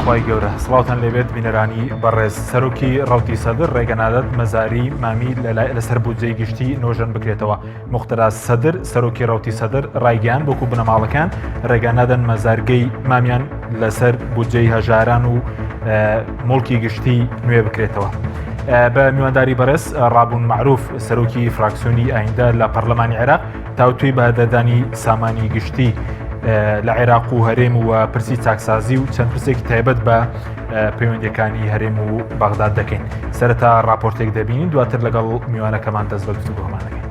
خوای گەورە سڵاوتان لێبێت بینەرانی بەڕێز سەرۆکی ڕوتی سەدر ڕێگە نادات مەزاری مامی لەسەر بودجەی گشتی نۆژەن بکرێتەوە موقتەدا سەدر سەرۆکی ڕوتی سەدر ڕایگەیان وەکو بنەماڵەکان ڕێگە نادەن مەزارگەی مامیان لەسەر بودجەی هەژاران و موڵکی گشتی نوێ بکرێتەوە. بە میوانداری بەڕێز ڕابوون معروف سەرۆکی فراکسیۆنی ئایندە لە پەرلەمانی عێراق تاوتوێی بەهەدەردانی سامانی گشتی لە عێراق و هەرێم و پرسی چاکسازی و چەند پرسێکی تایبەت بە پەیوەندەکانی هەرێم و بەغداد دەکەین سەرەتا راپۆرتێک دەبینین دواتر لەگەڵ میوانەکەمان دەست بە گفتوگۆمان دەکەین.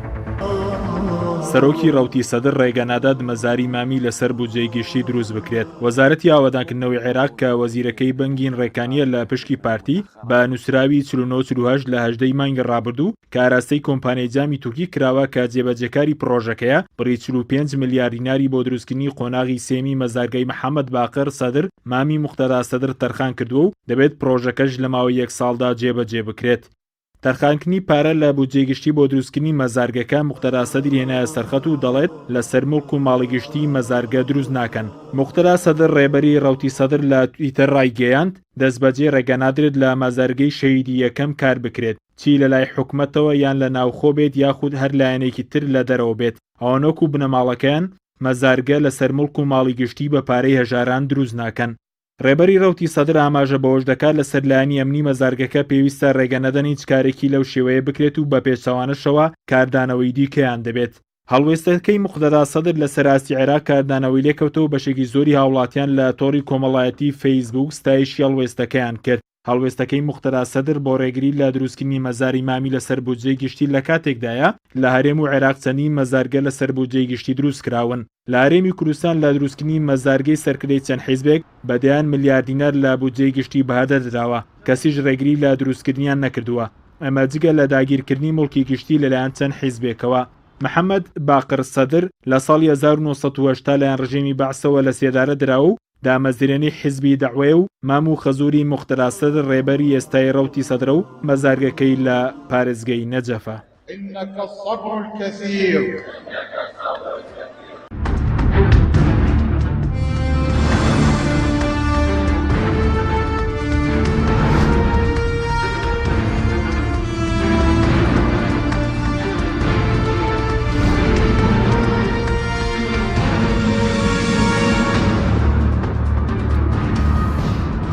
سەرۆکی ڕەوتی سەدر ڕێگە نادات مەزاری مامی لەسەر بودجەی گشتی دروست بکرێت. وەزارەتی ئاوەدانکردنەوەی عێراق کە وەزیرەکەی بەنگین ڕێکانییە لە پشکی پارتی، بە نووسراوی 49 48 لە 18 ی مانگی ڕابردوو کە ئاراستەی کۆمپانیای جامی تورکی کراوە کە جێبەجێکاری پڕۆژەکەیە، بڕی 45 ملیار دیناری بۆ دروستکردنی قۆناغی سێیەمی مەزارگای محەمەد باقر سەدر، مامی موقتەدا سەدر تەرخان کردووە و دەبێت پڕۆژەکەش لە ماوەی یەک ساڵدا جێبەجێ بکرێت. تەرخانکردنی پارە لە بودجەی گشتی بۆ دروستکردنی مەزارگەکە موقتەدا سەدری هێنایە سەرخەت و دەڵێت، لەسەر موڵک و ماڵی گشتی مەزارگە دروست ناکەن. موقتەدا سەدر ڕێبەری ڕەوتی سەدر لە تویتەر ڕایگەیاند، دەستبەجێ ڕێگە نادرێت لە مەزارگەی شەهیدی یەکەم کار بکرێت، چی لەلای حکومەتەوە یان لە ناوخۆ بێت یاخود هەر لایەنێکی تر لە دەرەوە بێت، ئەوان وەکو بنەماڵەکەیان مەزارگە لەسەر موڵک و ماڵی گشتی بە پارەی هەژاران دروست ناکەن. ڕێبەری ڕەوتی سەدر ئاماژە بەوەش دەکات لەسەر لایەنی ئەمنی مەزارگەکە پێویستە ڕێگە نەدەن هیچ کارێکی لەو شێوەیە بکرێت و بە پێچەوانەشەوە کاردانەوەی دیکەیان دەبێت. هەڵوێستەکەی موقتەدا سەدر لەسەر ئاستی عێراق کاردانەوەی لێکەوتەوە و بەشێکی زۆری هاوڵاتیان لە تۆڕی کۆمەڵایەتی فەیسبووک ستایشی هەڵوێستەکەیان کرد. هەڵوێستەکەی موقتەدا سەدر بۆ ڕێگری لە دروستکردنی مەزاری مامی لەسەر بودجەی گشتی لە کاتێکدایە لە هەرێم و عێراق چەندین مەزارگە لەسەر بودجەی گشتی دروستکراون. لە هەرێمی کوردستان لە دروستکردنی مەزارگەی سەرکردەی چەند حیزبێک بە دەیان ملیار دینار لە بودجەی گشتی بەهەدەر دراوە، کەسیش ڕێگری لە دروستکردنیان نەکردووە، ئەمە جگە لە داگیرکردنی موڵکی گشتی لەلایەن چەند حیزبێکەوە. محەمەد باقر سەدر لە ساڵی 1980 لایەن ڕژێمی بەعسەوە لە سێدارە دراوە و دامەزرێنەی حیزبی دەعوەیە و مام و خەزووری موقتەدا سەدر ڕێبەری ئێستای ڕەوتی سەدرە و مەزارگەکەی لە پارێزگەی نەجەفە. انک الصبر الکثیر.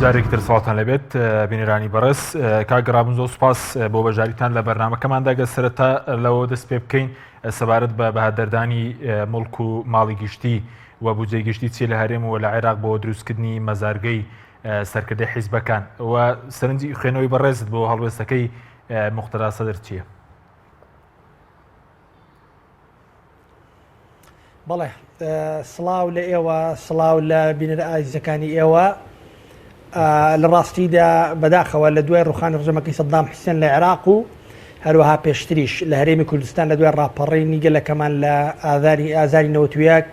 جارێکی تر سڵاوتان لەبێت بینەرانی بەڕێز کاک ڕابن زۆر سوپاس بۆ بەشداریتان لە بەرنمەکەماندا گەر سەرەتا لەوە دەست پێ بکەین سەبارەت بە بەهەدەردانی موڵک و ماڵی گشتی و بودجەی گشتی چی لە هەرێم و لە عێراق بۆ دروستکردنی مەزارگەی سەرکردەی حیزبەکان و سەرنجی خوێنەوەی بەڕێزت بۆ هەڵوێستەکەی موقتەدا سەدر چییە؟ بەڵێ سڵاو لە ئێوە سڵاو لە بینەرە ئازیزەکانی ئێوە لە ڕاستیدا بەداخەوە لە دوای ڕوخانی ڕژەمەکەی سەدام حسێن لە عێراق و هەروەها پێشتریش لە هەرێمی کوردستان لە دوای ڕاپەڕینی گەلەکەمان لە ئازاری ئازاری نەوەتویەک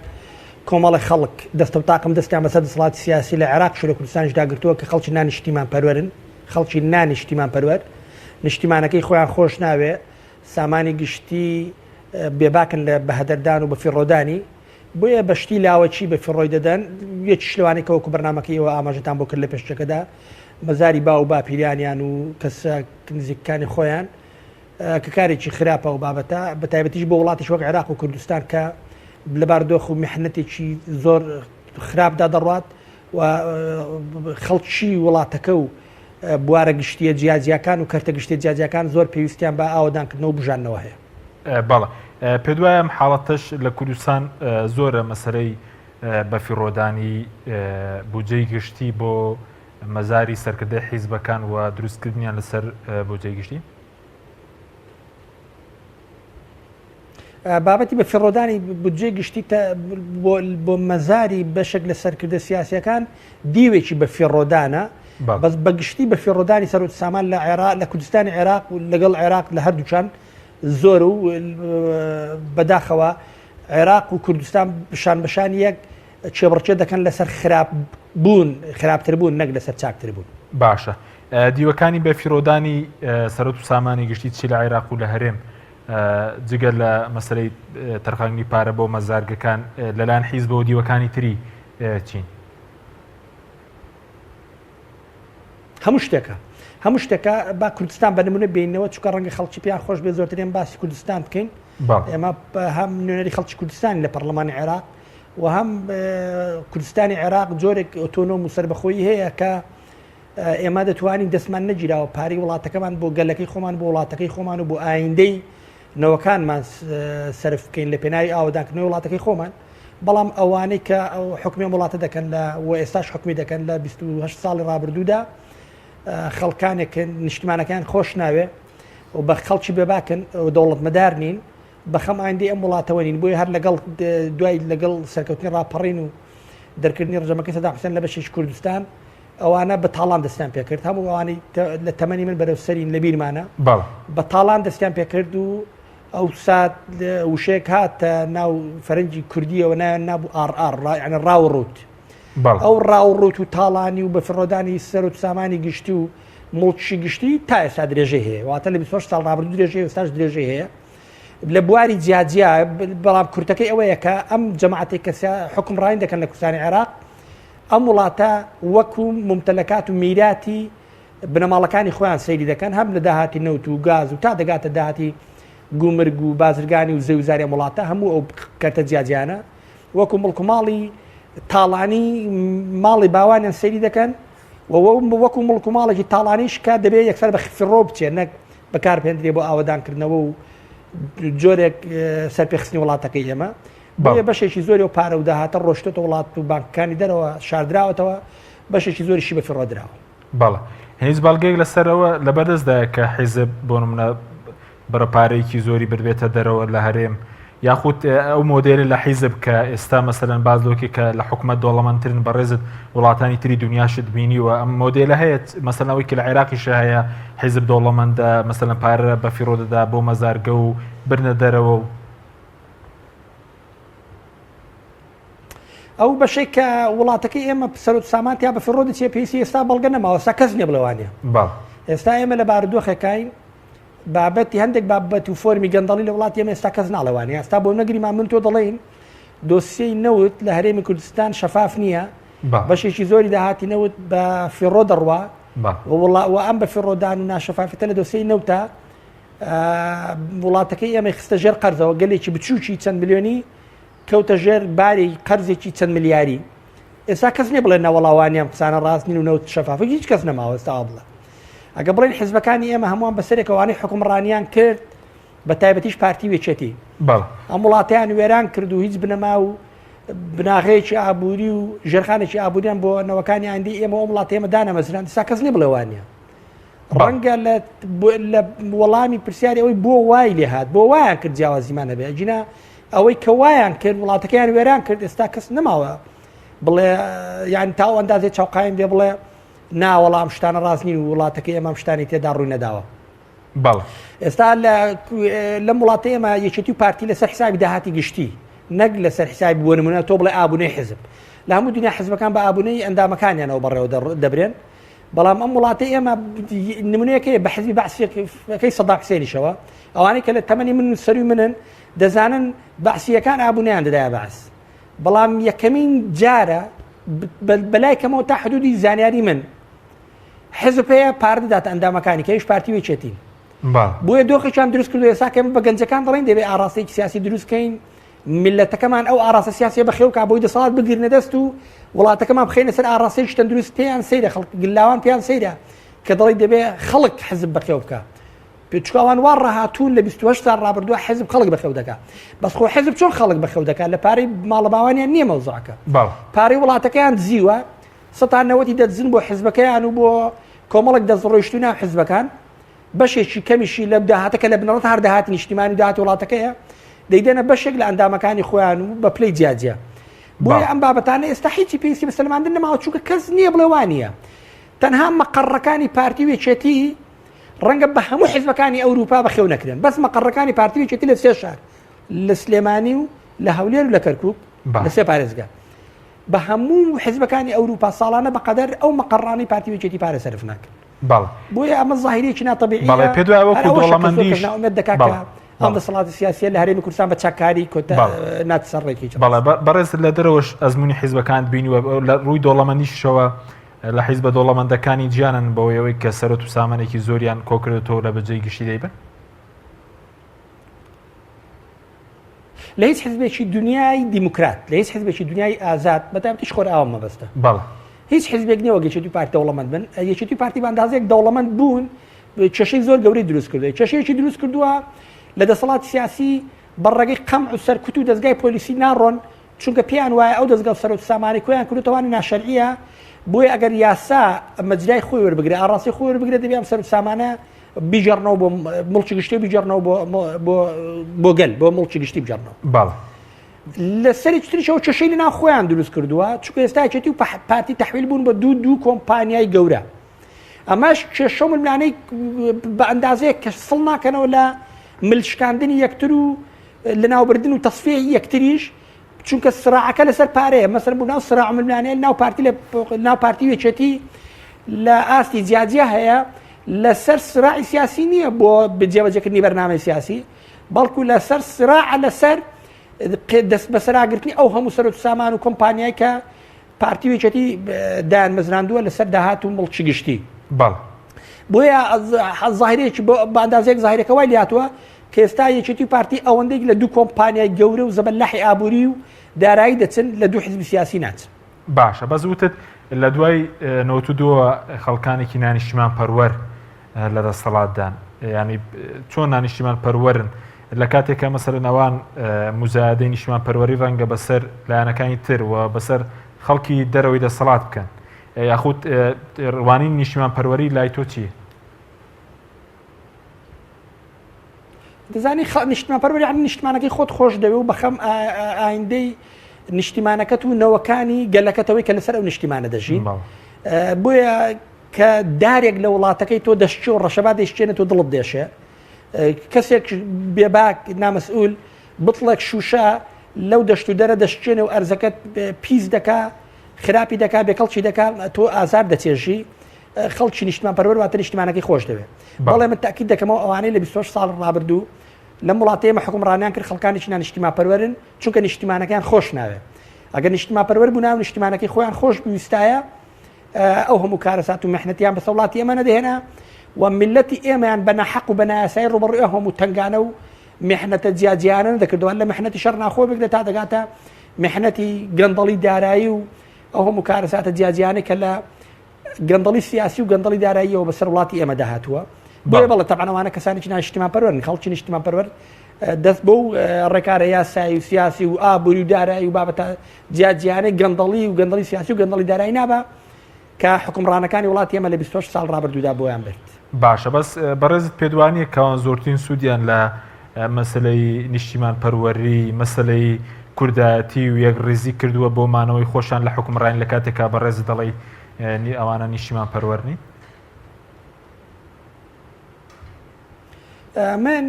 کۆمەڵی خەڵک دەستە و تاقم دەستیان بەسەر دەسەڵاتی سیاسی لە عێراق و لە کوردستانیش داگرتووە کە خەڵکی نانیشتیمان پەروەرن خەڵکی نانیشتیمان پەروەر نیشتیمانەکەی خۆیان خۆش ناوێ سامانی گشتی بێباکن لە بەهەدەردان و بەفیڕۆدانی، بۆیە بە شتی لاوەکی بەفیڕۆی دەدەن، یەکیش لەوانەی کە وەکو بەرنامەکەی ئێوە ئاماژەتان بۆ کرد لە پێشچەکەدا، مەزاری باو و باپیرانیان و کەسە نزیکەکانی خۆیان، کە کارێکی خراپە ئەو بابەتە، بەتایبەتیش بۆ وڵاتێکی وەک عێراق و کوردستان کە لە باردۆخ و میحنەتێکی زۆر خراپدا دەڕوات و خەڵکی وڵاتەکە و بوارە گشتییە جیاجیاکان و کەرتە گشتیە جیاجیاکان زۆر پێویستیان بە ئاوەدانکردنەوە و بوژاندنەوە هەیە. بەڵێ پێت وایە ئەم حاڵەتەش لە کوردستان زۆرە مەسەلەی بەفیڕۆدانی بودجەی گشتی بۆ مەزاری سەرکردەی حیزبەکان و دروستکردنیان لەسەر بودجەی گشتی؟ بابەتی بە فیڕۆدانی بودجەی گشتی بۆ مەزاری بەشێک لە سەرکردە سیاسەکان دیوێکی بە فیڕۆدانە بەس بە گشتی بە فیڕۆدانی سەرۆت سامان لە عێراق لە کوردستانی عێراق و لەگەڵ عێراق لە هەردووچان زۆر و بەداخەوە عێراق و کوردستان شان بەشان یەک کێبڕکێ دەکەن لەسەر خراپ بوون خراپتر بوون نەک لەسەر چاکتر بوون. باشە دیوەکانی بە فیڕۆدانی سەرۆت و سامانی گشتی چی لە عێراق و لە هەرێم جگە لە مەسەلەی تەرخانکردنی پارە بۆ مەزارگەکان لەلایەن حیزبەوە دیوەکانی تری چین؟ هەموو شتێکە هەموو شتێکە با کوردستان بە نمونە بینەوە چکە ڕەنگە خەڵکی پێیان خۆش بێ زۆرترین باسی کوردستان بکەین ئێمە هەم نوێنەری خەڵکی کوردستان لە پەرلەمانی عێراق و هەم کوردستانی عێراق جۆرێک ئۆتۆنۆم و سەربەخۆیی هەیە کە ئێمە دەتوانین دەستمان نەگیراوە پارەی وڵاتەکەمان بۆ گەلەکەی خۆمان بۆ وڵاتەکەی خۆمان و بۆ ئایندەی نەوەکانمان سەرف بکەین لە پێناوی ئاوەدانکردنەوەی وڵاتەکەی خۆمان بەڵام ئەوانەی کە ئەو حکومی وڵاتە دەکەن لە و ئێستاش حکومی دەکەن لە 28 ساڵی ڕابردوودا خەڵکانێک نیشتمانەکان خۆش ناوێ و بە خەڵکی بێباکن و دەوڵەتمەدار نین بەخەم ئایندەی ئەم وڵاتەوە نین بۆیە هەر لەگەڵ دوای لەگەڵ سەرکەوتنی ڕاپەڕین و دەرکردنی ڕژەمەکەی سەدام حوسێن لە بەشێکی کوردستان ئەوانە بە تاڵان دەستیان پێکرد هەموو ئەوانەی لە تەمەنی من بەرەو سەرین لە بیرمانە بە تاڵان دەستیان پێکرد و ئەو سات وشەیەک هاتە ناو فەرەنگی کوردیەوە نایان نابوو ئاڕ ئاڕ یعنی ڕاو ڕوت ئەو ڕاو ڕوت و تاڵانی و بەفڕۆدانی سەر و سامانی گشتی و مڵکی گشتی تا ئێستا درێژەی هەیە واتە لە 28 ساڵ ڕابردوو درێژەی ئێستاش درێژەی هەیە لە بواری جیاجیا بەڵام کورتەکەی ئەوەیە کە ئەم جەماعەتێک کە حکومڕانی دەکەن لە کوردستانی عێراق ئەم وڵاتە وەکو ممتەلەکات و میراتی بنەماڵەکانی خۆیان سەیری دەکەن هەم لە داهاتی نەوت و گاز و تا دەگاتە داهاتی گومرگ و بازرگانی و زەویزاری ئەم وڵاتە هەموو ئەو کەرتە جیاجیانە وەکو مڵک و ماڵی تاڵانی ماڵی باوانیان سەیری دەکەن و وەکو مڵک و ماڵێکی تاڵانیش کە دەبێت یەکسەر بە فڕۆ بچێت نەک بەکاربهێندرێ بۆ ئاوەدانکردنەوە و جۆرێک سەرپێخستنی وڵاتەکەی ئێمە بۆیە بەشێکی زۆری و پارە و داهاتە ڕۆشتێتە وڵات و بانکەکانی دەرەوە شاردراوەتەوە بەشێکی زۆریشی بە فڕۆ دراوە. بەڵێ هیچ بەڵگەیەک لەسەرەوە لەبەردەستدایە کە حیزب بۆ نمونە بڕە پارەیەکی زۆری بردبێتە دەرەوە لە هەرێم یاخود ئەو مۆدێلە لە حیزب کە ئێستا مەسەلەن باس لۆکێ کە لە حکومەت دەوڵەمەندترن بەڕێزت وڵاتانی تری دنیاشت بینیوە ئەم مۆدێلە هەیە مەسەلەن ئەوەی کە لە عێراقیشە هەیە حیزب دەوڵەمەندە مەسەلەن پارە بە فیڕۆ دەدا بۆ مەزارگە و برنە دەرەوە و ئەو بەشێک کە وڵاتەکەی ئێمە سەرۆک سامان تیا بە فڕۆ دەچێ پێویستی ئێستا بەڵگە نەماوە ئێستا کەس نییە بڵێ وانە ئێستا ئێمە لە بارودۆخێکین بابەتی هەندێک بابەت و فۆرمی گەندەڵی لە وڵاتی ئێمە ئێستا کەس ناڵێ وانە ئێستا بۆ نەگریمان من تۆ دەڵێین دۆسیەی نەوت لە هەرێمی کوردستان شەفاف نییە بەشێکی زۆری داهاتی نەوت بە فیڕۆ دەڕوا و ئەم بە فیڕۆدان و ناشەفافیتە لە دۆسیەی نەوتە وڵاتەکەی ئێمەی خستە ژێر قەرزەوە گەلێکی بچووکی چەند ملیۆنی کەوتە ژێر باری قەرزێکی چەند ملیاری ئێستا کەس نیە بڵێ نەوەڵاوانیان قسانە ڕاست نین و نەوت شەفافە هیچ کەس نەماوە ئێستا بڵێ ئەگە بڵێن حزبەکانی ئێمە هەمووان بەسەرێکەوانەی حکومڕانیان کرد بە تایبەتیش پارتی وێچێتی ئەم وڵاتیان وێران کرد و هیچ بنەما و بناغەیەکی ئابووری و ژێرخانێکی ئابووریان بۆ نەوەکانی ئایندەی ئێمە ئەم وڵاتی ئێمە دانەمەزران ئێستا کەس نیە بڵێ وانە ڕەنگە لە وەڵامی پرسیاری ئەوەی بۆ وای لێ هات بۆ وایان کرد جیاوازیمان هەبێ ئەگینا ئەوەی کە وایان کرد وڵاتەکەیان وێران کرد ئێستا کەس نەماوە بڵێ یان تا ئەو ئەندازەی چاوقایم بێ بڵێ نا وەڵام شتانە ڕاست نین و وڵاتەکەی ئێمە شتانی تێدا ڕووی نەداوە. بەڵێ. ئێستا لەم وڵاتە ئێمە یەکێتی و پارتی لەسەر حسابی داهاتی گشتی نەک لەسەر حسابی بۆ نمونە تۆ بڵێ ئابوونەی حزب لە هەموو دنیا حزبەکان بە ئابوونەی ئەندامەکانیانەوە بەڕێوە دەبرێن بەڵام ئەم وڵاتەی ئێمە نمونەیەکەیە بە حزبی بەعسیەکەی سەدام حسێنیشەوە ئەوانەی کە لە تەمەنی من و سەروی منن دەزانن بەعسیەکان ئابوونیان دەدایە بەعس بەڵام یەکەمین جارە بەلای کەمەوە تا حدودی زانیاری من حزب هەیە پارە دەداتە ئەندامەکانی کەویش پارتی وێچێتین بۆیە دۆخێکیان دروست کردو ئێستا کە بە گەنجەکان دەڵێن دەبێ ئاراستەیەکی سیاسی دروستکەین میلەتەکەمان ئەو ئاراستە سیاسیە بەخێو کا بۆی دەسەڵات بگرنە دەست و وڵاتەکەمان بخەینە سەر ئاراستەیەکی تەندروست پێیان سەیرە خەڵک گلاوان پێیان سەیرە کە دەڵی دەبێ خەڵک حزب بەخێو بکە چونکە ئەوان وا ڕاهاتوون لە 28 ساڵ ڕابردووە حزب خەڵک بەخێو دەکا بەس خۆ حزب چۆن خەڵک بەخێو دەکات لە پارەی ماڵە باوانیان نییە مەوزوعەکە پارەی وڵاتەکەیان دزیوە سەتا نەوەتی دەدزن بۆ حزبەکەیان و بۆ کۆمەڵک دەستڕۆیشتوو ناو حزبەکان بەشێکی کەمیشی لە داهاتەکە لە بنەڕەت هەر داهاتی نیشتیمانی و داهاتی وڵاتەکەیە دەیدەنە بەشێک لە ئەندامەکانی خۆیان و بە پلەی جیاجیا بۆیە ئەم بابەتانە ئێستا هیچی پێویستی بە سەلماندن نەماوە چونکە کەس نییە بڵێ وانە تەنها مەقەڕەکانی پارتی و یەکێتی ڕەنگە بە هەموو حزبەکانی ئەوروپا بەخێو نەکرێن بەس مەقەڕەکانی پارتی و یەکێتی لە سێ شار لە سلێمانی و لە هەولێر و لە کەرکک لە سێ پارێزگا بە هەموو حزبەکانی ئەوروپا ساڵانە بەقەدەر ئەو مەقەڕانەی پارتی و یەکێتی پارە سەرف ناکەن بەڵێ. بۆیە ئەمە زاهیرەیەکی ناتەبیعیە. بەڵێ پێت وایە وەکو هەر ئەوەشە کە زۆر کەس دەوڵەمەندیش نائومێد دەکات بەڵێ کە ئەم بەڵێ. دەسەڵاتی سیاسیە لە هەرێمی کوردستان بە چاککاری کۆتا بەڵێ. ناتسەڕێکی بەڵێ بە- بەڕێز لە دەرەوەش ئەزموونی حیزبەکانت بینیوە لە ڕووی دەوڵەمەندیشەوە. لە حیزبە دەوڵەمەندەکانی جیانن بەوەی ئەوەی کە سەرۆت و سامانێکی زۆریان کۆکردێتەوە لە بەجێی گشتی دەیبن؟ لە هیچ حزبێکی دنیای دیموکرات لە هیچ حزبێکی دنیای ئازاد بەتایبەتیش خۆرئاوا مەبەستە بەڵێ هیچ حزبێک نییە وەک یەکێتی پارتی دەوڵەمەند بن یەکێتی پارتی بە ئەندازەیەک دەوڵەمەند بوون کێشەی زۆر گەورەی دروست کردووە کێشەیەکی دروست کردووە لە دەسەڵاتی سیاسی بە ڕێگەی قەمع و سەرکوت و دەزگای پۆلیسی ناڕۆن چونکە پێیان وایە ئەو دەزگا و سەرۆت سامانەی کۆیان کردوتەوانی ناشەرعیە بۆیە ئەگەر یاسا مەجرای خۆی وەربگرێ ئاڕاستەی خۆی وەربگرێ دەبێ ئەم سەرۆت سامانە بیگەڕنەوە بۆ مڵکی گشتی بیگەڕنەوە بۆ بۆ بۆ گەل بۆ مڵکی گشتی بگەڕنەوە بەڵێ لە سەری تریشەوە کێشەی لەناو خۆیان دروست کردووە چونکە ئێستا یەکێتی و پارتی تەحویل بوون بە دوو دوو کۆمپانیای گەورە ئەمەش کێشە و ململانەی بە ئەندازەیەک کە سڵ ناکەنەوە لە ملشکاندنی یەکتر و لەناوبردن و تەسفیەی یەکتریش چونکە سراعەکە لەسەر پارەیە مەسەر بوو ناو سراع ململانێ ناو پارتی لە ناو پارتی و یەکێتی لە ئاستی جیاجیا هەیە لەسەر سراعی سیاسی نییە بۆ جێبەجێکردنی بەرنامەی سیاسی بەڵکو لەسەر سراع لەسەر دەست بەسەراگرتنی ئەو هەموو سەرۆک سامان و کۆمپانیای کە پارتی و یەکێتی دایانمەزراندووە لەسەر داهات و مڵکی گشتی. بەڵێ. بۆیە زاهرێکی بە ئەندازەیەک زاهرەکە وای لێهاتووە کە ئێستا یەکێتی و پارتی ئەوەندەی لە دوو کۆمپانیای گەورە و زەبەلاحی ئابووری و دارایی دەچن لە دوو حزبی سیاسی ناچن. باشە بەس وتت لە دوای 92ەوە خەڵکانێکی نانیشتیمان پەروەر لە دەستەڵاتدان یانی چۆن نانیشتیمان پەروەرن لە کاتێکە مەسەلەن ئەوان مزایدەی نیشتیمان پەروەری ڕەنگە بەسەر لایەنەکانی تر و بەسەر خەڵکی دەرەوەی دەسەڵات بکەن یاخود ڕوانین نیشتیمان پەروەری لای تۆ چییە؟ دەزانی نیشتمان پەروەری یعنی نیشتمانەکەی خۆت خۆش دەوێ و بەخەم ئایندەی نیشتیمانەکەت و نەوەکانی گەلەکەتەوەی کە لەسەر ئەو نیشتیمانە دەژین بۆیە کە دارێک لە وڵاتەکەی تۆ دەشچێ و ڕەشەبا دەیشکێنێت و دڵت دێشێ کەسێک بێباک نامەسئول بتڵێک شوشە لەو دەشت و دەرە دەشکێنێ و ئەرزەکەت پیس دەکا خراپی دەکا بێکەڵکی دەکا تۆ ئازار دەچێژی خەڵکی نیشتمان پەروەر واتە نیشتمانەکەی خۆش دەوێت بەڵێ من تاکید دەکەمەوە ئەوانەی لە 28 ساڵ ڕابردوو لەم وڵاتەی ئێمە حکومڕانیان کرد خەڵکانێکی نانیشتیمان پەروەرن چونکە نیشتیمانەکەیان خۆش ناوێ ئەگەر نیشتیمان پەروەر بوو ناو نیشتیمانەکەی خۆیان خۆش بویستایە ئەو هەموو کارەسات و مەحنەتیان بەسە وڵاتی ئێمە نەدەهێنا و میللەتی ئێمەیان بە ناحەق و بە نایاسایی ڕووبەڕووی ئەو هەموو تەنگانە و محنەتە جیاجیانە نەدەکردەوە لە محنەتی شەڕ ناخۆ بگرە تا دەگاتە محنەتی گەندەڵی دارایی و ئەو هەموو کارەساتە جیاجیانە کە لە گەندەڵی سیاسی و گەندەڵی داراییەوە بەسەر وڵاتی ئێمەدا هاتووە بۆیە بەڵێ تەبعەن ئەوانە کەسانێکی ناشتیمان پەروەرن خەڵکی نیشتیمان پەروەر دەست بۆ ڕێکارە یاسایی و سیاسی و ئابووری و دارایی و بابەتە جیاجیانەی گەندەڵی و گەندەڵی سیاسی و گەندەڵی دارایی نابا کە حکومڕانەکانی وڵاتی ئێمە لە 28 ساڵ ڕابردوودا بۆیان برد. باشە بەس بەڕێزت پێت وانییە کەوان زۆرترین سوودیان لە مەسەلەی نیشتیمان پەروەری مەسەلەی کوردایەتی و یەکڕیزی کردووە بۆ مانەوەی خۆشان لە حکومڕانی لە کاتێکا بەڕێزت دەڵێی ئەوانە نیشتیمان پەروەر نین؟ من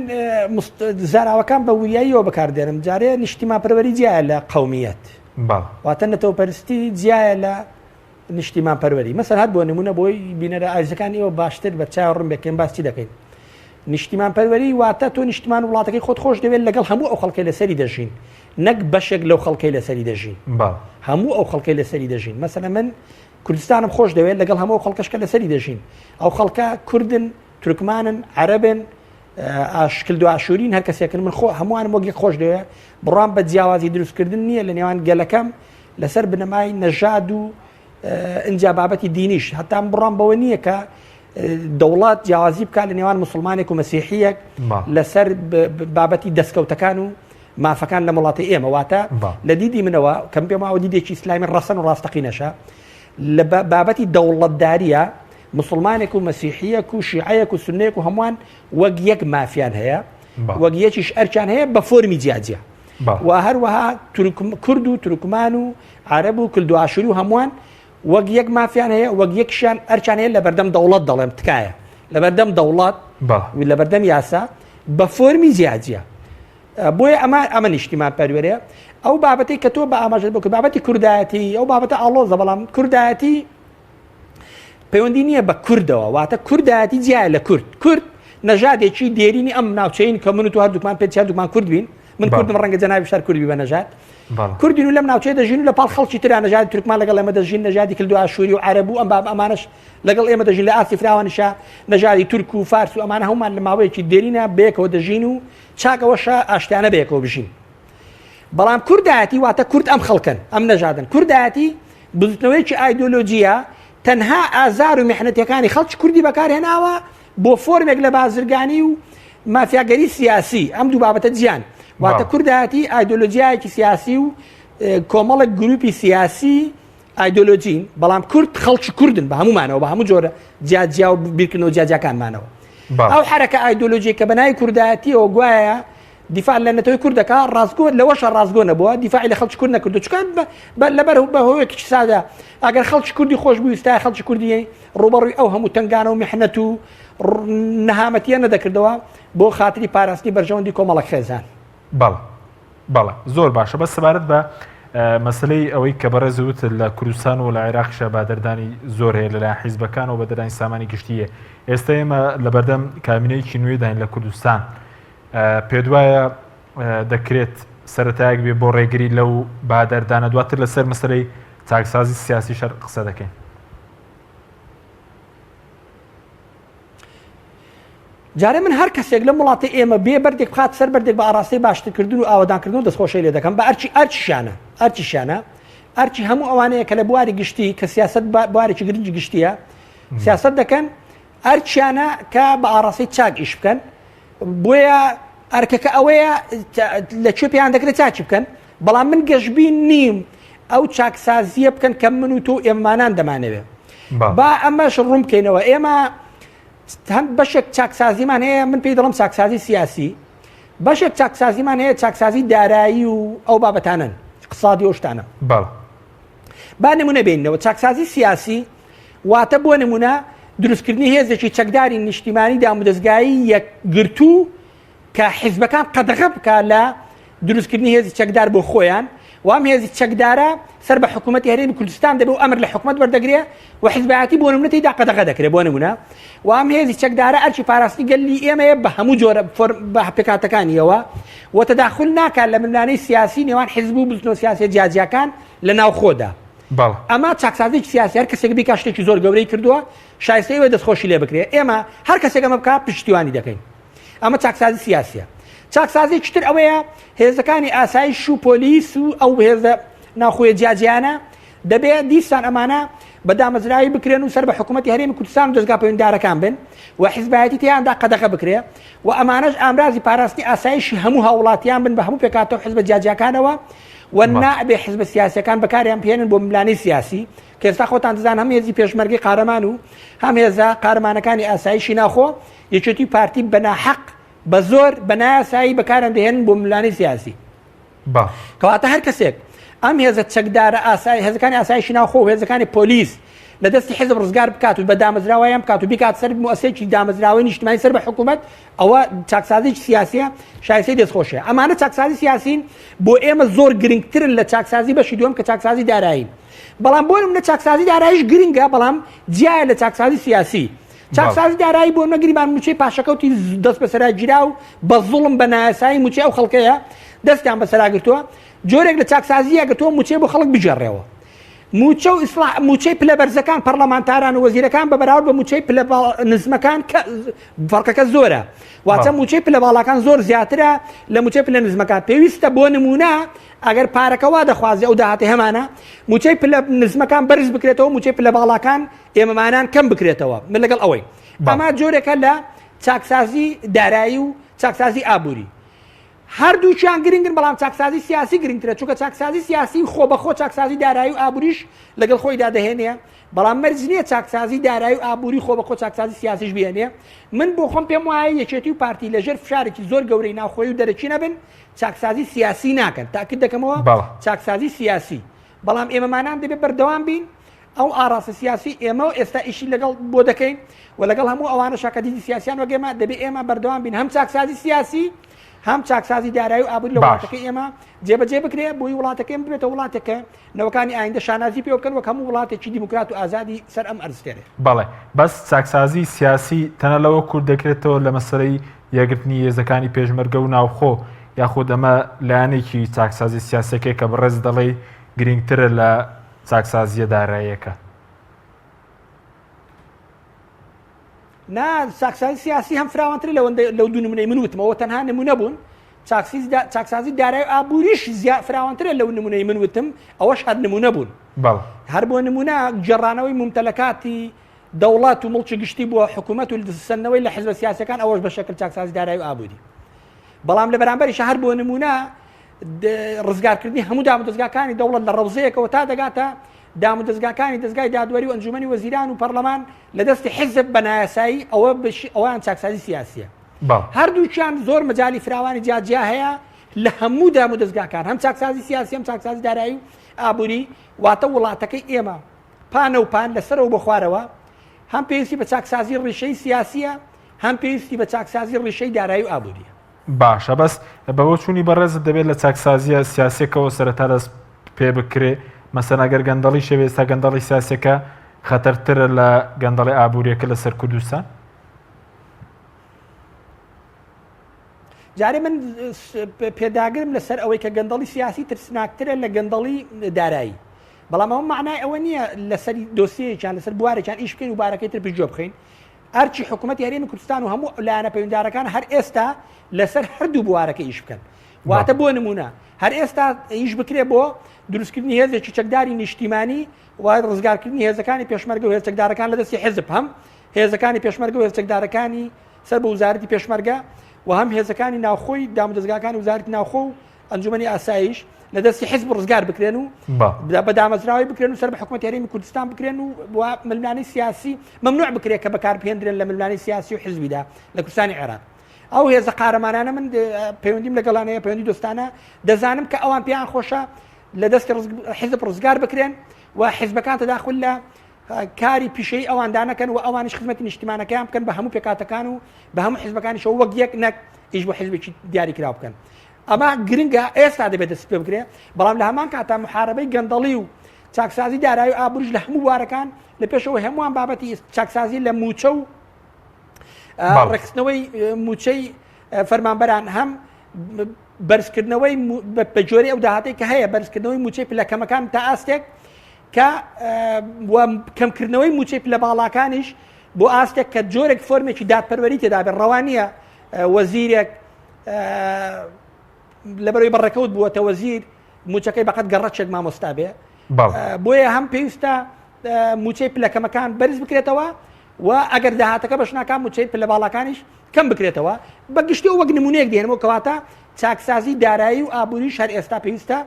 زاراوەکان بە وریاییەوە بەکاردێنم جارێ نیشتیمانپەروەری جیایە لە قومیەت واتە نەتەوەپەرستی جیایە لە نیشتیمان پەروەری مەسەر هەر بۆ نمونە بۆی بینەرە ئازیزەکان ئێوە باشتر بە چاو ڕوون بێکەین باس چی دەکەین نیشتیمان پەروەری واتە تۆ نیشتمان وڵاتەکەی خۆت خۆش دەوێت لەگەڵ هەموو ئەو خەڵکەی لەسەری دەژین نەک بەشێک لەو خەڵکەی لەسەری دەژین هەموو ئەو خەڵکەی لەسەری دەژین مەسەلەن من کوردستانم خۆش دەوێت لەگەڵ هەموو خەڵکەش کە لەسەری دەژین ئەو خەڵکە کوردن تورکمانن عەرەبن ئاشکل ئاشوورین هەر کەسێکن من خۆ هەمووانم وەک یەک خۆش دەوێت بڕام بە جیاوازی دروستکردن نییە لە نێوان گەلەکەم لەسەر بنەمای نەژاد و ئینجا بابەتی دینیش هەتا بڕام بەوە نییە کە دەوڵات جیاوازی بکات لە نێوان مسلمانێک و مەسیحیەک لەسەر بابەتی دەستکەوتەکان و مافەکان لە وڵاتی ئێمە واتە لە دیدی منەوە کەم پێم ماوە دیدێکی ئیسلامی ڕەسەن و ڕاستەقینەشە لە بابەتی دەوڵەتداریە مسلمانێک و مەسیحیەک و شیعەیەک و سنەیەک و هەمووان وەک یەک مافیان هەیە وەک یەکیش ئەرکیان هەیە بە فۆرمی جیاجیا و هەروەها کورد و تورکمان و عەرەب و کلد و ئاشوری و هەمووان وەک یەک مافیان هەیە وەک یەکشیان ئەرکیان هەیە لەبەردەم دەوڵەت دەڵێم تکایە لەبەردەم دەوڵەت لەبەردەم یاسا بە فۆرمی جیاجیا بۆیە ئەمە ئەمە نیشتیمان پەروەرەیە ئەو بابەتەی کە تۆ بە ئاماژەت بۆ کرد بابەتی کوردایەتی ئەو بابەتە ئاڵۆزە بەڵام کوردایەتی پەیوەندی نییە بە کوردەوە واتە کوردایەتی جیایە لە کورد کورد نەژادێکی دێرینی ئەم ناوچەین کە من و تو هەردووکمان پێ هەردووکمان کورد بین من کوردم ڕەنگە جەنابی شار کوردی بە نەژاد. کوردین و لەم ناوچەیە دەژین و لە پاڵ خەڵکی ترا نەژادی تورکمان لەگەڵ ئێمە دەژین، نەژادی کلدو ئاشووری و عەرەب و ئەم باب ئەمانەش لەگەڵ ئێمە دەژین لە ئاستی فراوانیشا نەژادی تورک و فارس و ئەمانە هەموومان لە ماوەیەکی دێرینە بەیەکەوە دەژین و چاک ئەوەشە ئاشتیانە بەیەکەوە بژین. بەڵام کوردایەتی واتە کورد ئەم خەڵکەن، ئەم نەژادن. کوردایەتی بزوتنەوەیەکی ئایدۆلۆجییە تەنها ئازار و میحنەتیەکانی خەڵکی کوردی بەکارهێناوە بۆ فۆرمێک لە بازرگانی و مافیاگەری سیاسی ئەم دوو بابەتە جیان واتە کوردایەتی ئایدۆلۆجیایەکی سیاسی و کۆمەڵێک گروپی سیاسی ئایدۆلۆجین بەڵام کورد خەڵکی کوردن بە هەمومانەوە بە هەموو جۆرە جیاجیا و بیرکردنەوە جیاجیاکانمانەوە ئەو حرەکە ئایدۆلۆژی کە بەناوی کوردایەتیەوە گوایە دیفاع لە نەتەوەی کورد دەکا ڕاستگۆ لەوەشە ڕاستگۆ نەبووە دیفاعی لە خەڵکی کورد نەکردو چکە لەبەر بە هۆیەکی سادە ئەگەر خەڵکی کوردی خۆش بویستای خەڵکی کوردی ڕوبەڕووی ئەو هەموو تنگانە و میحنەت و نەهامەتیە نەدەکردەوە بۆ خاتری پاراستنی بەرژەوەندی کۆمەڵک خێزان. بەڵێ بەڵێ زۆر باشە بەس سەبارەت بە مەسلەی ئەوەی کە بەڕێز وت لە کوردستان و لە عێراقیشە بادەردانی زۆر هەیە لەلایەن حیزبەکانەوە بەدەرانی سامانی گشتیە ئێستا ئێمە لەبەردەم کابینەیەکی نوێداین لە کوردستان پێتوایە دەکرێت سەرەتایەک بێ بۆ ڕێگری لەو بادەردانە دواتر لەسەر مەسلەی چاکسازی سیاسی شەر قسە دەکەین. جارێ من هەر کەسێک لەم وڵاتی ئێمە بێ بەردێک بخات سەر بەردێک بە ئاراستەی باشترکردن و ئاوەدانکردن و دەستخۆشی لێ دەکەم بە ئەرچی ئەرچیشانە ئەرچیشانە ئەرچی هەموو ئەوانەیە کە لە بواری گشتی کە سیاست بوارێکی گرنگی گشتیە سیاست دەکەن ئەرچیانە کە بە ئاراستەی چاک ئیش بکەن بۆیە ئەرکەکە ئەوەیە لە کوێ پێیان دەکرێت چاکی بکەن بەڵام من گەشبین نیم ئەو چاکسازیە بکەن کە من و تۆ ئێمانان دەمانەوێت با ئەمەش ڕوون بکەینەوە ئێمە هەم بەشێک چاکسازیمان هەیە من پێی دەڵم چاکسازی سیاسی بەشێک چاکسازیمان هەیە چاکسازی دارایی و ئەو بابەتانن اقتصادی و شتانە با نمونە بینەوە چاکسازی سیاسی واتە بۆ نمونە دروستکردنی هێزێکی چەکداری نیشتیمانی دامودەزگایی یەکگرتوو کە حیزبەکان قەدەغە بکا لە دروستکردنی هێزی چەکدار بۆ خۆیان و ئەم هێزی چەکدارە سەر بە حکوومەتی هەرێمی کوردستان دەبێ و ئەمر لە حکوومەت وەردەگرێ و حیزبایەتی بۆ نمونە تێیدا قەدەغە دەکرێ بۆ نمونە و ئەم هێزی چەکدارە ئەرکی پاراستنی گەلی ئێمەیە بە هەموو جۆرە بە پێکهاتەکانیەوە و تەداخول ناکات لە ململانێی سیاسی نێوان حیزب و بزوتنەوە سیاسیە جیاجیاکان لە ناوخۆدا. بەڵێ. ئەمە چاکسازیی سیاسی هەر کەسێک بیکات شتێکی زۆر گەورەی کردووە شایستەی ئەوەیە دەستخۆشی لێ بکرێ ئێمە هەر کەسێک ئەمە بکات پشتیوانی دەکەین ئەمە چاکسازی سیاسیە چاکسازیی تر ئەوەیە هێزەکانی ئاسایش و پۆلیس و ئەو هێزە ناوخۆیە جیاجیانە دەبێ دیسان ئەمانە بە دامەزراوی بکرێن و سەر بە حکوومەتی هەرێمی کوردستان و دەزگا پەیوەندیدارەکان بن و حیزبایەتی تێیاندا قەدەغە بکرێ و ئەمانەش ئامرازی پاراستنی ئاسایشی هەموو هاوڵاتیان بن بە هەموو پێکهاتە و حزبە جیاجیاکانەوە و نابێ حزبە سیاسیەکان بەکاریان بهێنن بۆ ململانێی سیاسی کە ئێستا خۆتان دەزان هەم هێزی پێشمەرگەی قارەمان و هەم هێزە قارەمانەکانی ئاسایشی ناوخۆ یەکێتی و پارتی بە ناحەق بە زۆر بە نایاسایی بەکاریان دەهێنن بۆ ململانێی سیاسی کەواتە هەر کەسێک ئەم هێزە چەکدارە ئاسای هێزەکانی ئاسایشی ناوخۆ و هێزەکانی پۆلیس لە دەستی حزب ڕزگار بکات و بە دامەزراوەیان بکات و بیکات سەر موسسەیەکی دامەزراوەی نیشتمانی سەر بە حکوومەت ئەوە چاکسازیی سیاسیە شایستەی دەستخۆشیە ئەمانە چاکسازی سیاسین بۆ ئێمە زۆر گرنگترن لە چاکسازی بەشی دووەم کە چاکسازی دارایی بەڵام بۆ نمونە چاکسازی داراییش گرنگە بەڵام جیایە لە چاکسازی سیاسی چاکسازی دارایی بۆ نەگریمان موچەی پاشەکەوتی دەست بەسەرا گیرا و بە زوڵم بە نایاسایی موچەی ئەو خەڵکەیە دەستیان بەسەرا گرتووە جۆرێک لە چاکسازیە کە تۆ موچەی بۆ خەڵک بگێڕێەوە موچە و ئیسڵاح موچەی پلە بەرزەکان پەرلەمانتاران و وەزیرەکان بە بەراورد بە موچەی پلە نزمەکان کە فەرقەکە زۆرە واتە موچەی پلە باڵاکان زۆر زیاترە لە موچەی پلە نزمەکان پێویستە بۆ نمونە ئەگەر پارەکە وا دەخوازی ئەو داهاتی هەمانە موچەی پلە نزمەکان بەرز بکرێتەوە موچەی پلە باڵاکان ئێمەمانان کەم بکرێتەوە من لەگەڵ ئەوەی ئەمە جۆرێکە لە چاکسازی دارایی و چاکسازی ئابووری هەردووکیان گرنگن بەڵام چاکسازی سیاسی گرنگترە چونکە چاکسازی سیاسی خۆبەخۆ چاکسازی دارایی و ئابووریش لەگەڵ خۆیدا دەهێنێ بەڵام مەرج نییە چاکسازی دارایی و ئابووری خۆبەخۆ چاکسازی سیاسیش بهێنێ من بۆ خۆم پێم وایە یەکێتی و پارتی لەژێر فشارێکی زۆر گەورەی ناوخۆی و دەرەکی نەبن چاکسازی سیاسی ناکەن تاکید دەکەمەوە چاکسازی سیاسی بەڵام ئێمەمانان دەبێت بەردەوام بین ئەو ئاراستە سیاسی ئێمە و ئێستا ئیشی لەگەڵ بۆ دەکەین و لەگەڵ هەموو ئەوانە شاکە دیدی سیاسیان وەک ئێمە دەبێ ئێمە بەردەوام بین هەم چاکسازی سیاسی هەم چاکسازی دارایی و ئابووری لە وڵاتەکەی ئێمە جێبەجێ بکرێ بۆی وڵاتەکەی ببێتە وڵاتێکە نەوەکانی ئایندە شانازی پێ بکەن وەک هەموو وڵاتێکی دیموکرات و ئازادی سەر ئەم ئەرزتێرێ. بەڵێ بەس چاکسازی سیاسی تەنە لەوە کورت دەکرێتەوە لە مەسەلەی یەکگرتنی هێزەکانی پێشمەرگە و ناوخۆ. یاخود ئەمە لایەنێکی چاکسازی سیاسەکەی کە بەڕێز دەڵێی گرنگترە لە چاکسازیە داراییەکە؟ نا چاکسازی سیاسی هەم فراوانترە لەوەندە لەو دوو نمونەی من وتمەوە تەنها نمونە بوون چاکسازی دارای و ئابووریش زیا فراوانترە لەو نمونەی من وتم ئەوەش هەر نمونە بوون هەر بۆ نمونە گێڕانەوەی ممتەلەکاتی دەوڵەت و مڵکی گشتی بۆ حکوومەت و سەندنەوەی لە حزبە سیاسەکان ئەوەش بە شکل چاکسازی دارایی و ئابووری بەڵام لە بەرامبەریش هەر بۆ نمونە ڕزگارکردنی هەموو دامودەزگاکانی دەوڵەت لە ڕەوزەیەکەوە تا دەگاتە دامودەزگاکانی دەزگای دادوەری و ئەنجومەنی وەزیران و پەرلەمان لە دەستی حزب بە نایاسایی ئەوە بەشی ئەوان چاکسازی سیاسیە هەردووکیان زۆر مەجای فراوانی جیاجیا هەیە لە هەموو دامودەزگاکان هەم چاکسازی سیاسی هەم چاکسازی دارایی و ئابووری واتە وڵاتەکەی ئێمە پانە و پان لەسەرەوە بۆ خوارەوە هەم پێویستی بە چاکسازی ڕیشەی سیاسیە هەم پێویستی بە چاکسازی ڕیشەی دارایی و ئابووریە. باشە بەس بە بۆچوونی بەڕێزت دەبێت لە چاکسازیە سیاسیەکەوە سەرەتا دەست پێ بکرێ مەسەن ئەگەر گەندەڵی شەوێ ئێستا گەندەڵی سیاسەکە خەتەرترە لە گەندەڵی ئابووریەکە لەسەر کوردستان؟ جارێ من پێداگرم لەسەر ئەوەی کە گەندەڵی سیاسی ترسناکترە لە گەندەڵی دارایی بەڵام ئەوە معنای ئەوە نییە لەسەر دۆسیەیەکیان لەسەر بوارێکیان ئیش بکەین و بارەکەی تر پشتگوێ بخەین ئەرکی حکوومەتی هەرێمی کوردستان و هەموو لایەنە پەیوەندارەکان هەر ئێستا لەسەر هەردوو بوارەکە ئیش بکەن واتە بۆ نمونە هەر ئێستا ئیش بکرێ بۆ دروستکردنی هێزێکی چەکداری نیشتیمانی و ڕزگارکردنی هێزەکانی پێشمەرگە و هێز چەکدارەکان لە دەستی حزب هەم هێزەکانی پێشمەرگە و هێز چەکدارەکانی سەر بە وزارەتی پێشمەرگە و هەم هێزەکانی ناوخۆی دامودەزگاکانی وزارەتی ناوخۆ و ئەنجومەنی ئاسایش لە دەستی حزب ڕزگار بکرێن و بە دامەزراوی بکرێن و سەر بە حکوومەت هەرێمی کوردستان بکرێن و ململانەی سیاسی ممنوع بکرێت کە بەکاربهێندرێن لە ململانەی سیاسی و حزبیدا لە کوردستانی عێراق. ئەو هێزە قارەمانانە من پەیوەندیم لەگەڵان هەیە پەیوەندی دۆستانە دەزانم کە ئەوان پێیان خۆشە لە دەستی حزب ڕزگار بکرێن و حزبەکان تەداخل لە کاری پیشەی ئەواندا نەکەن و ئەوانیش خزمەتی نیشتیمانەکەیان بکەن بە هەموو پێکاتەکان و بە هەموو حزبەکانیشەوە وەک یەک نەک ئیش بۆ حزبێکی دیاریکراو بکەن. ئەمە گرنگە ئێستا دەبێت دەست پێ بکرێ بەڵام لە هەمان کاتا محاربەی گەندەڵی و چاکسازی دارایی و ئابووریش لە هەموو بوارەکان لە پێشەوە هەمووان بابەتی چاکسازی لە موچە و ڕێکخستنەوەی موچەی فەرمانبەران هەم بەرزکردنەوەی بە جۆری ئەو داهاتەی کە هەیە بەرزکردنەوەی موچەی پلە کەمەکان تا ئاستێک کە کەمکردنەوەی موچەی پلە باڵاکانیش بۆ ئاستێک کە جۆرێک فۆرمێکی دادپەروەری تێدا بێت ڕەوانیە وەزیرێک لەبەرەوەی بەڕێکەوت بووەتە وەزیر موچەکەی بەقەت گەڕەکێک مامۆستا بێ بۆیە هەم پێویستە موچەی پلەکەمەکان بەرز بکرێتەوە و ئەگەر داهاتەکە بەش ناکات موچەی پلە باڵاکانیش کەم بکرێتەوە بە گشتی وەک نمونەیەک دێنمەوە کەواتە چاکسازی دارایی و ئابووریش هەر ئێستا پێویستە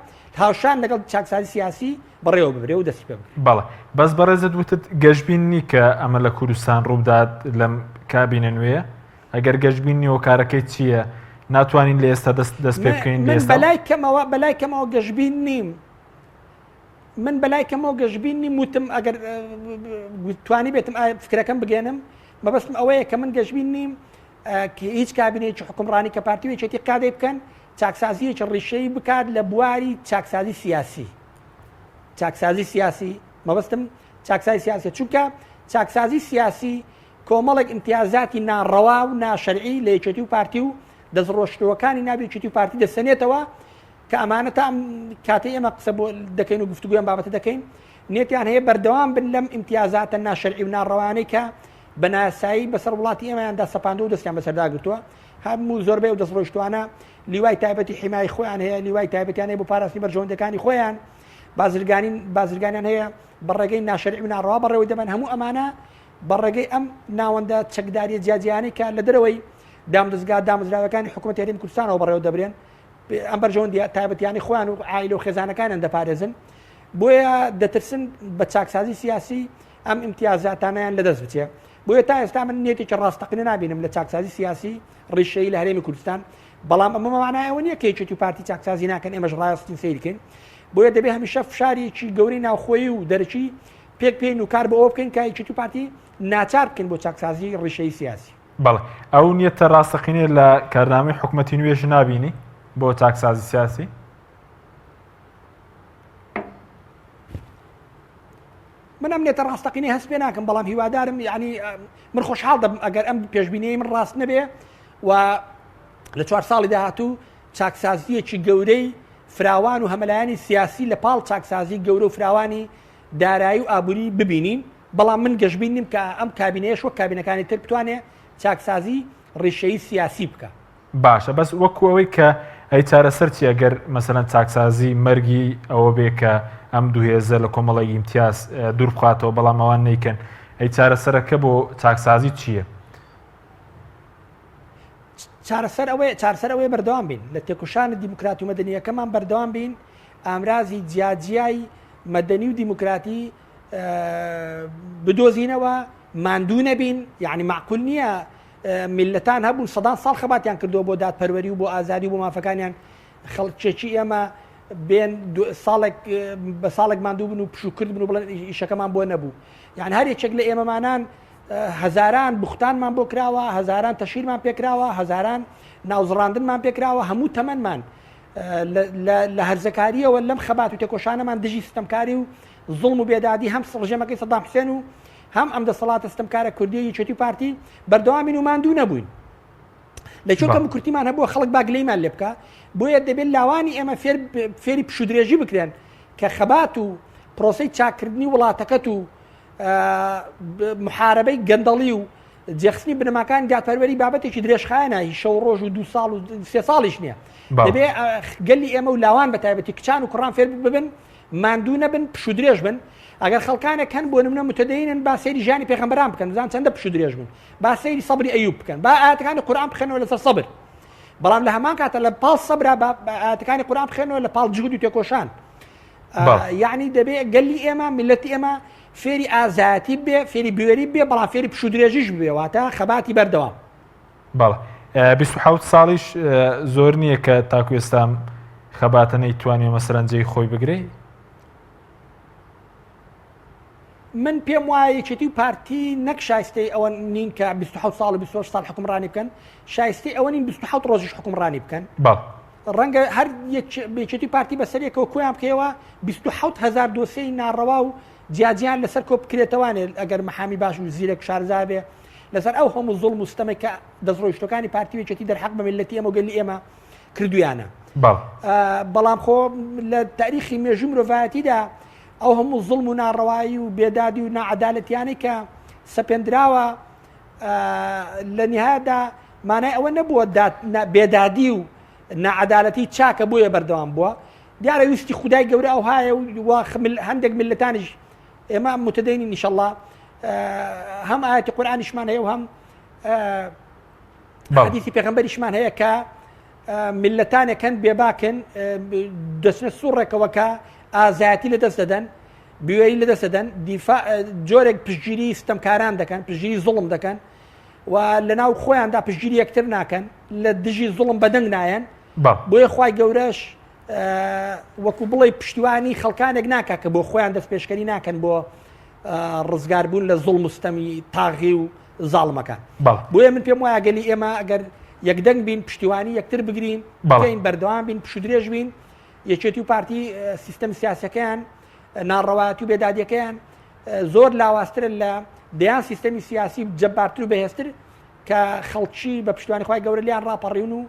هاوشان لەگەڵ چاکسازی سیاسی بەڕێوە ببرێ و دەستی پێ بکرێت. بەڵێ بەس بەڕێزت وتت گەشبین نی کە ئەمە لە کوردستان ڕووبدات لەم کابینە نوێیە ئەگەر گەشبین نی هۆکارەکەی چییە ناتوانین لە ئێستا دەست دەست پێ بکەین من بەلای کەمەوە بەلای کەمەوە گەشبین نیم من بەلای کەمەوە گەشبین نیم وتم ئەگەر توانی بێتم فکرەکەم بگەێنم مەبەستم ئەوەیە کە من گەشبین نیم هیچ کابینێکی حکومڕانی کە پارتی و یەکێتی قادەی بکەن چاکسازیەکی ڕیشەی بکات لە بواری چاکسازی سیاسی چاکسازی سیاسی مەبەستم چاکسازی سیاسی چونکە چاکسازی سیاسی کۆمەڵێک ئیمتیازاتی ناڕەوا و ناشەرعی لە یەکێتی و پارتی و دەستڕۆشتووەکانی ناو یەکێتی و پارتی دەسەنێتەوە کە ئەمانە تا ئەم کاتەی ئێمە قسە بۆ دەکەین و گفتوگۆی ئەم بابەتە دەکەین نێتیان هەیە بەردەوام بن لەم ئیمتیازاتە ناشەرعی و ناڕەوانەی کە بە ناسایی بەسەر وڵاتی ئێمەیاندا سەپاندوە و دەستیان بەسەردا گرتووە هەموو زۆربەی ئەو دەستڕۆیشتوانە لیوای تایبەتی حیمای خۆیان هەیە لیوای تایبەتیان هەیە بۆ پاراستنی بەرژەوەندەکانی خۆیان بازرگانی بازرگانیان هەیە بە ڕێگەی ناشەرعی و ناڕەوا بەڕێوەی دەبەن هەموو ئەمانە بە ڕێگەی ئەم ناوەندە چەکداریە جیاجیانەی کە لە دەرەوەی دامدەزگا دامەزراوەکانی حکوومەت هەرێمی کوردستانەوە بەڕێوە دەبرێن ئەم بەرژەوەندیە تایبەتیانەی خۆیان و عایلە و خێزانەکانیان دەپارێزن بۆیە دەترسن بە چاکسازی سیاسی ئەم ئیمتیازاتانیان لەدەست بچێ بۆیە تا ئێستا من نیەتێکی ڕاستەقینە نابینم لە چاکسازی سیاسی ڕیشەیی لە هەرێمی کوردستان بەڵام ئەمە مانای ئەوە نییە کە یەکێتی و پارتی چاکسازی ناکەن ئێمەش ڕاستین سەیرکەین بۆیە دەبێ هەمیشە فشارێکی گەورەی ناوخۆیی و دەرەکی پێک پێین و کار بۆ ئەوە بکەین کە یەکێتی و پارتی ناچار بکەین بۆ چاکسازی ڕیشەیی سیاسی. بەڵێ ئەو نیەتە ڕاستەقینەیە لە کارنامەی حکومەتی نوێش نابینی بۆ چاکسازی سیاسی؟ من ئەم نێتە ڕاستەقینەی هەست پێ ناکەم بەڵام هیوادارم یعنی من خۆشحاڵ دەبم ئەگەر ئەم پێشبینیەی من ڕاست نەبێ و لە چوار ساڵی داهاتوو چاکسازییەکی گەورەی فراوان و هەمەلایەنی سیاسی لە پاڵ چاکسازی گەورە و فراوانی دارایی و ئابووری ببینین، بەڵام من گەشبین نیم کە ئەم کابینەیەش وەک کابینەکانی تر بتوانێ چاکسازی ڕیشەیی سیاسی بکا. باشە بەس وەکو ئەوەی کە ئەی چارەسەر چیە گەر مەسەلەن چاکسازی مەرگی ئەوە بێ کە ئەم دوو هێزە لە کۆمەڵێک ئیمتیاز دوور بخاتەوە بەڵام ئەوان نیکەن ئەی چارەسەرەکە بۆ چاکسازی چییە؟ چارەسەر ئەوەیە چارەسەر ئەوەیە بەردەوام بین لە تێکۆشانە دیموکراتی و مەدەنییەکەمان بەردەوام بین ئامرازی جیاجیای مەدەنی و دیموکراتی بدۆزینەوە ماندوو نەبین یعنی معقول نییە میللەتان هەبوون سەدان ساڵ خەباتیان کردووە بۆ دادپەروەری و بۆ ئازادی و بۆ مافەکانیان خەڵکێکی ئێمە بێن ساڵێک بە ساڵێک ماندوو بن و پشوو کرد بن و بڵێن ئیشەکەمان بۆ نەبوو یان هەر یەکێک لە ئێمەمانان هەزاران بوختانمان بۆ کراوە هەزاران تەشیرمان پێکراوە هەزاران ناوزڕاندنمان پێکراوە هەموو تەمەنمان لە هەرزەکاریەوە لەم خەبات و تێکۆشانەمان دژی ستەمکاری و زوڵم و بێدادی هەم ڕژێمەکەی سەدام حوسێن و هەم ئەم دەسەڵاتە ستەمکارە کوردیە یەکێتی و پارتی بەردەوامین و ماندوو نەبووین لە چۆن کەم کورتیمان هەبووە خەڵک با گلەیمان لێ بکە بۆیە دەبێت لاوانی ئێمە فێر فێری پشودرێژی بکرێن کە خەبات و پرۆسەی چاکردنی وڵاتەکەت و محاربەی گەندەڵی و جێخستنی بنەماکانی دادپەروەری بابەتێکی درێژخایەنە هی شەو ڕۆژ و دو ساڵ و سێ ساڵیش نییە دەبێ گەلی ئێمە و لاوان بە تایبەتی کچان و کوڕان فێر ببن ماندوو نەبن پشوو درێژ بن ئەگەر خەڵکانێک هەن بۆ نمونە متدەینن با سەیری ژیانی پێغەمبەران بکەن بزان چەندە پشوو درێژ بوون با سەیری سەبری ئەیوب بکەن با ئاەتەکانی قورئان بخێنەوە لەسەر سەبر بەڵام لە هەمان کاتە لە پاڵ سەبرا با ئاەتەکانی قورئان بخێنەوە لە پاڵ جهود و تێکۆشان یعنی دەبێ گەلی ئێمە میلەتی ئێمە فێری ئازایەتی بێ فێری بوێری بێ بەڵام فێری پشوو درێژیش بێ واتە خەباتی بەردەوام بەڵێ 27 ساڵیش زۆر نییە کە تاکو ئێستا خەباتە نەیتوانیوە مەسەلەن جێی خۆی بگرێ؟ من پێم وایە یەکێتی و پارتی نەک شایستەی ئەوە نین کە 27 ساڵ و 28 ساڵ حکومڕانی بکەن شایستەی ئەوە نین 27 ڕۆژیش حکومڕانی بکەن ڕەنگە هەر یەکێتی پارتی بەسەر یەکەوە کۆیان بکەیەوە 27 هزار دۆسیەی ناڕەوا و جیاجیان لەسەر کۆ بکرێتەوانێ ئەگەر محامی باش و زیرەک شارزا بێ لەسەر ئەو هەموو زوڵم و ستەمێک کە دەستڕۆیشتەکانی پارتی و یەکێتی دەرحەق بە میللەتی ئێمە و گەلی ئێمە کردویانە بەڵام خۆ لە تاریخی مێژوو مرۆڤایەتیدا ئەو هەموو زوڵم و ناڕەوایی و بێدادی و ناعەدالەتیانەی کە سەپێندراوە لە نهایەدا مانای ئەوە نەبووە بێدادی و ناعەدالەتی چاکە بۆیە بەردەوام بووە دیارە ویستی خودای گەورە ئەوهایە و هەندێک میللەتانیش ئێمە متدەینین ئینشەڵڵا هەم ئاەتی قورئانیشمان هەیە و هەم حەدیثی پێغەمبەریشمان هەیە کە میللەتانێک هەن بێباکن دەچنە سوڕێکەوە کە ئازایەتی لە دەست دەدەن بوێری لە دەست دەدەن دیفاع جۆرێک پشتگیری ستەمکاران دەکەن پشتگیری زوڵم دەکەن و لە ناو خۆیاندا پشتگیری یەکتر ناکەن لە دژی زوڵم بەدەنگ نایەن بۆیە خوای گەورەش وەکو بڵێ پشتیوانی خەڵکانێک ناکە کە بۆ خۆیان دەست پێشکەری ناکەن بۆ ڕزگاربوون لە زوڵم و ستەمی تاغی و زاڵمەکان بۆیە من پێم وایە گەلی ئێمە ئەگەر یەکدەنگ بین پشتیوانی یەکتر بگرین بکەین بەردەوام بین پشودرێژ بین یەکێتی و پارتی سیستەمی سیاسەکەیان ناڕەوایەتی و بێدادیەکەیان زۆر لاوازترە لە دەیان سیستەمی سیاسی جەبارتر و بەهێزتر کە خەڵکی بە پشتیوانی خوای گەورە لیان ڕاپەڕیون و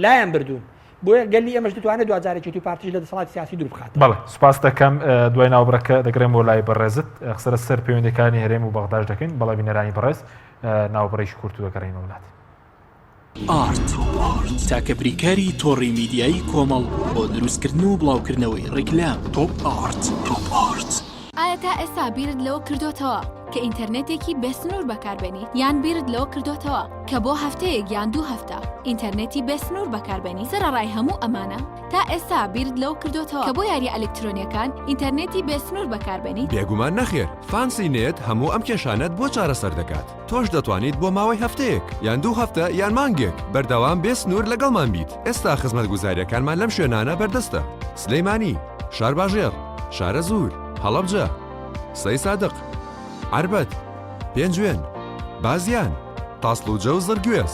لایان بردوون بۆیە گەلی ئێمەش دەتوانێت دواجار یەکێتی و پارتیش لە دەسەڵاتی سیاسی دوور بخات. بەڵێ سوپاست دەکەم دوای ناوبڕەکە دەگەڕێم بۆ لای بەڕێزت قسە لەسەر پەیوەندیەکانی هەرێم و بەغداش دەکەین بەڵێ بینەرانی بەڕێز ناوبڕێکی کورت و دەگەڕێینەوە لات. ئارت، تاکە بریکاری تۆڕی میدیایی کۆمەڵ بۆ دروستکردن و بڵاوکردنەوەی ڕیکلام. تۆپ ئارت. تۆپ ئارت. ئایا تا ئێستا بیرت لەوە کردۆتەوە کە ئینتەرنێتێکی بێ سنوور بەکاربێنیت؟ یان بیرت لەوە کردۆتەوە کە بۆ هەفتەیەک یان دوو هەفتە ئینتەرنێتی بێ سنوور بەکاربێنیت؟ سەرەڕای هەموو ئەمانە تا ئێستا بیرت لەوە کردۆتەوە کە بۆ یارییە ئەلکترۆنییەکان ئینتەرنێتی بێ سنوور بەکاربێنیت؟ بێگومان نەخێر، فانسی نێت هەموو ئەم کێشانەت بۆ چارەسەر دەکات. تۆش دەتوانیت بۆ ماوەی هەفتەیەک، یان دوو هەفتە، یان مانگێک، بەردەوام بێ سنوور لەگەڵمان بیت. ئێستا خزمەتگوزارییەکانمان لەم شوێنانە بەردەستە، سلێمانی، شارباژێڕ، شارەزوور، هەڵەبجە، سەیسادق، عەربەت، پێنجوێن، بازیان، تاسڵوجە و زڕگوێز.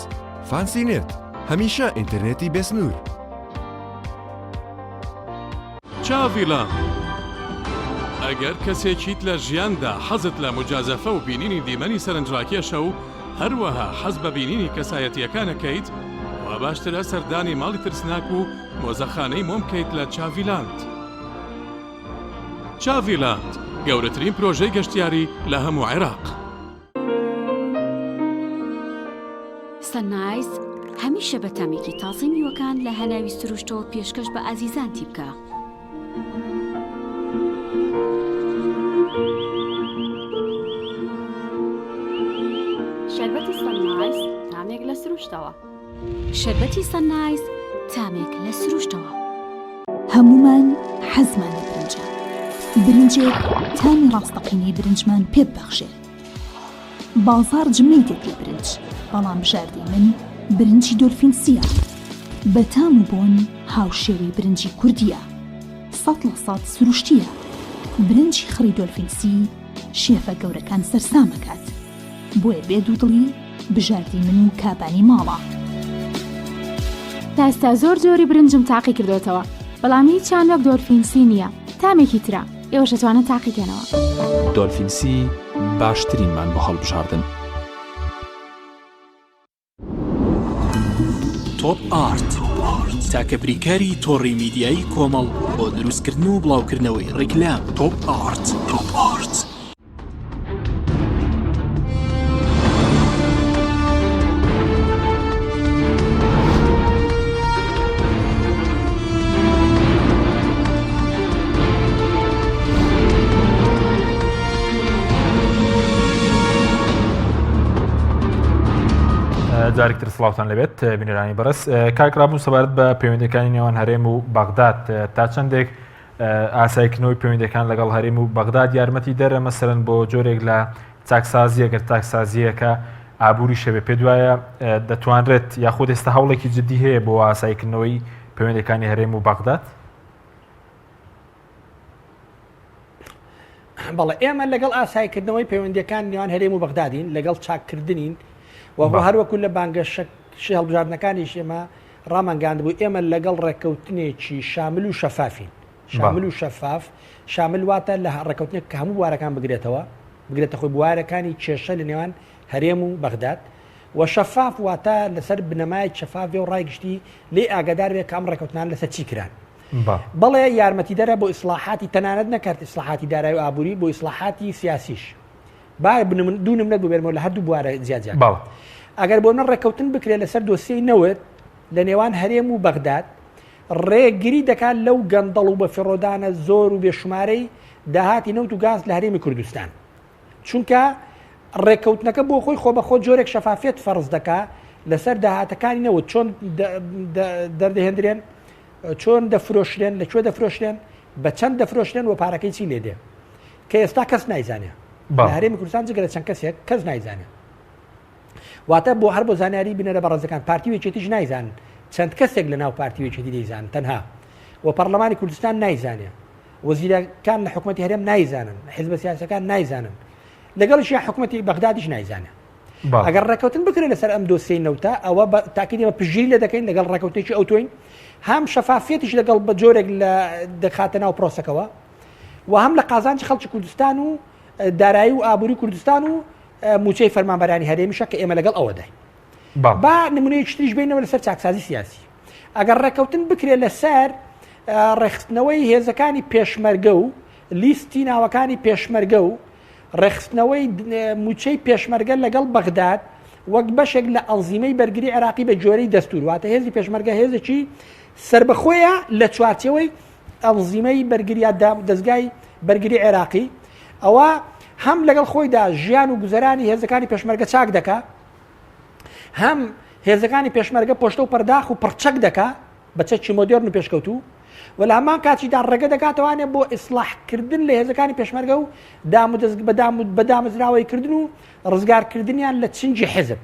فانسی نێت، هەمیشە ئینتەرنێتی بێ سنوور. چاڤیلان، ئەگەر کەسێکیت لە ژیاندا حەزت لە موجازەفە و بینینی دیمەنی سەرنجڕاکێشە و هەروەها حەز بە بینینی کەسایەتییەکان ئەکەیت و. باشترە سەردانی ماڵی ترسناک و مۆزەخانەی مۆم بکەیت لە چاڤیلاند. چاڤیلاند، گەورەترین پرۆژەی گەشتیاری لە هەموو عێراق. سەنایس هەمیشە بە تامێکی تازەی میوەکان لە هەناوی سروشتەوە پێشکەش بە ئازیزانتی بکە. شەربەتی سەنایس تامێک لە سروشتەوە. شەربەتی سەنایس تامێک لە سروشتەوە. هەموومان حەزمان لە برنجە، برنجێک تامی ڕاستەقینەی برنجمان پێ ببەخشێ. بازاڕ جمەی دێت لە برنج، بەڵام بژاردەی من برنجی دۆلفین سییە. بە تام و بۆن هاوشێوەی برنجی کوردییە. 100% سروشتییە. برنجی خڕی دۆلفین سی شێفە گەورەکان سەرسام ئەکات. بۆیە بێ دوودڵی بژاردەی من و کابانی ماڵە. تا ئێستا زۆر جۆری برنجم تاقی کردۆتەوە بەڵام هیچیان وەک دۆلفین سی نییە تامێکی ترە ئێوەش ئەتوانن تاقی کەنەوە. دۆلفین سی باشترینمان بۆ هەڵبژاردن. تۆپ ئارت، تاکە بریکاری تۆڕی میدیایی کۆمەڵ بۆ دروستکردن و بڵاوکردنەوەی ڕیکلام. تۆپ ئارت. جارێکتر سڵاوتان لەبێت بینەرانی بەڕێز کاک ڕابوون سەبارەت بە پەیوەندەکانی نێوان هەرێم و بەغداد تا چەندێک ئاسایکردنەوەی پەیوەندەکان لەگەڵ هەرێم و بەغداد یارمەتی دەرە مەسەرەن بۆ جۆرێک لە چاکسازیە گەر چاکسازیەکە ئابووری شەبێ پێ دوایە دەتوانرێت یاخود ئێستا هەوڵێکی جددی هەیە بۆ ئاسایکردنەوەی پەیوەندەکانی هەرێم و بەغداد؟ بەڵێ ئێمە لەگەڵ ئاسایکردنەوەی پەیوەندیەکان نێوان هەرێم و بەغدادین لەگەڵ چاککردنین و هەروەکو لە بانگەشەی هەڵبژاردنەکانیش ئێمە ڕامانگەیاندبوو ئێمە لەگەڵ ڕێککەوتنێکی شامل و شەفافین. شامل و شەفاف، شامل واتە لە ڕێککەوتنێک کە هەموو بوارەکان بگرێتەوە، بگرێتە خۆی بوارەکانی کێشە لە نێوان هەرێم و بەغداد، و شەفاف واتە لەسەر بنەمایەکی شەفاف بێ و ڕای گشتی لێی ئاگادار بێ کە ئەم ڕێککەوتنانە لەسەر چی کران. بەڵێ یارمەتیدەرە بۆ ئیسڵاحاتی تەنانەت نەکرد ئیسڵاحاتی دارایی و ئابووری بۆ ئیسڵاحاتی سیاسیش. با دوو نمونەت بۆ بێنمەوە لە هەردوو بوارە جیاجیاکان. بەڵێ. ئەگەر بۆ من ڕێککەوتن بکرێت لەسەر دۆسیەی نەوت لە نێوان هەرێم و بەغداد، ڕێگری دەکات لەو گەندەڵ و بەفیڕۆدانە زۆر و بێشومارەی داهاتی نەوت و گاز لە هەرێمی کوردستان. چونکە ڕێککەوتنەکە بۆ خۆی خۆبەخۆ جۆرێک شەفافیەت فەرز دەکا لەسەر داهاتەکانی نەوت چۆن دەردەهێندرێن، چۆن دەفرۆشرێن، لە کوێ دەفرۆشرێن، بە چەند دەفرۆشرێن و پارەکەی چی لێ دێ. کە ئێستا کەس نایزانێ. لە هەرێمی کوردستان جگە لە چەند کەسێک کەس نایزانێ. واتە بۆ هەر بۆ زانیاری بینەرە بەڕێزەکان پارتی و یەکێتیش نایزانن چەند کەسێک لە ناو پارتی و یەکێتی دەیزانن تەنها و پەرلەمانی کوردستان نایزانێ وەزیرەکان لە حکوومەتی هەرێم نایزانن حزبە سیاسەکان نایزانن لەگەڵیشیان حکوومەتی بەغدادیش نایزانێ ئەگەر ڕێککەوتن بکرێت لەسەر ئەم دۆسیەی نەوتە ئەوە بە تاکید ئێمە پشتگیری لێ دەکەین لەگەڵ ڕێککەوتنێکی ئەوتۆین هەم شەفافیەتیش لەگەڵ بە جۆرێک لە دەخاتە ناو پرۆسەکەوە و هەم لە قازانجی خەڵکی کوردستان و دارایی و ئابووری کوردستان و موچەی فەرمانبەرانی هەرێمیشە کە ئێمە لەگەڵ ئەوەداین با نمونەیەکی تریش بینەوە لەسەر چاکسازی سیاسی ئەگەر ڕێککەوتن بکرێت لەسەر ڕێکخستنەوەی هێزەکانی پێشمەرگە و لیستی ناوەکانی پێشمەرگە و ڕێکخستنەوەی مووچەی پێشمەرگە لەگەڵ بەغداد وەک بەشێک لە ئەنزیمەی بەرگری عێراقی بە گوێرەی دەستوور، واتە هێزی پێشمەرگە هێزێکی سەربەخۆیە لە چوارچێوەی ئەنزیمەی بەرگری یا دەزگای بەرگری عێراقی، ئەوە هەم لەگەڵ خۆیدا ژیان و گوزەرانی هێزەکانی پێشمەرگە چاک دەکا، هەم هێزەکانی پێشمەرگە پۆشتە و پەرداخ و پڕچەک دەکا بە چەکی مۆدێرن و پێشکەوتوو و لە هەمان کاتیشدا ڕێگە دەکاتەوانێ بۆ ئیسلاح کردن لە هێزەکانی پێشمەرگە و دامودەزگ بە دامەزراوەی کردن و ڕزگارکردنیان لە چنگی حیزب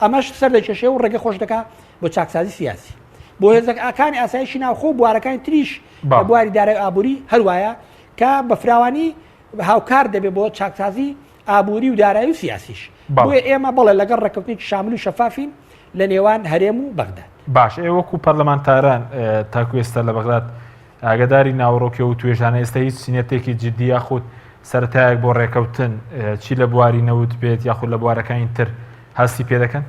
ئەمەش سەر دەکێشێ و ڕێگە خۆش دەکا بۆ چاکسازی سیاسی بۆ هێزەکانی ئاسایشی ناوخۆ و بوارەکانی تریش لە بواری دارای ئابووری هەروایە کە بە فراوانی هاوکار دەبێت بۆ چاکسازی ئابووری و دارایی و سیاسیش. بۆیە ئێمە بەڵێ لەگەڵ ڕێککەوتنێکی شامل و شەفافین لە نێوان هەرێم و بەغداد. باش ئێوە وەکو پەرلەمانتاران تاکو ئێستا لە بەغداد ئاگاداری ناوەڕۆکی ئەو توێژانە ئێستا هیچ نیەتێکی جدی یاخود سەرەتایەک بۆ ڕێکەوتن چی لە بواری نەوت بێت یاخود لە بوارەکانی تر هەستی پێ دەکەن؟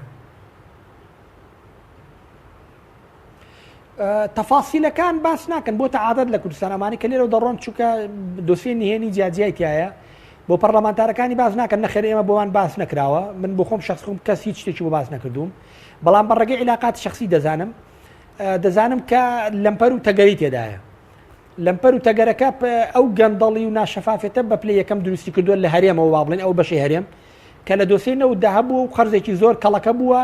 تەفاسیلەکان باس ناکەن بۆتە عادەت لە کوردستان ئەمانەی کە لێرەوە دەڕۆن چونکە دۆسیەی نهێنی جیاجیای تایە بۆ پەرلەمانتارەکانی باس ناکەن نەخێر ئێمە بۆمان باس نەکراوە من بۆ خۆم شخص خۆم کەس هیچ شتێکی بۆ باس نەکردوم بەڵام بە ڕێگەی عیلاقات شخصی دەزانم دەزانم کە لەمپەر و تەگەری تێدایە لەمپەر و تەگەرەکە ئەو گەندەڵی و ناشەفافێتە بە پلەی یەکەم دروستی کردووە لە هەرێمەوە وا بڵێن ئەو بەشەی هەرێم کە لە دۆسیەی نەوتدا هەبووە و قەرزێکی زۆر کەڵەکە بووە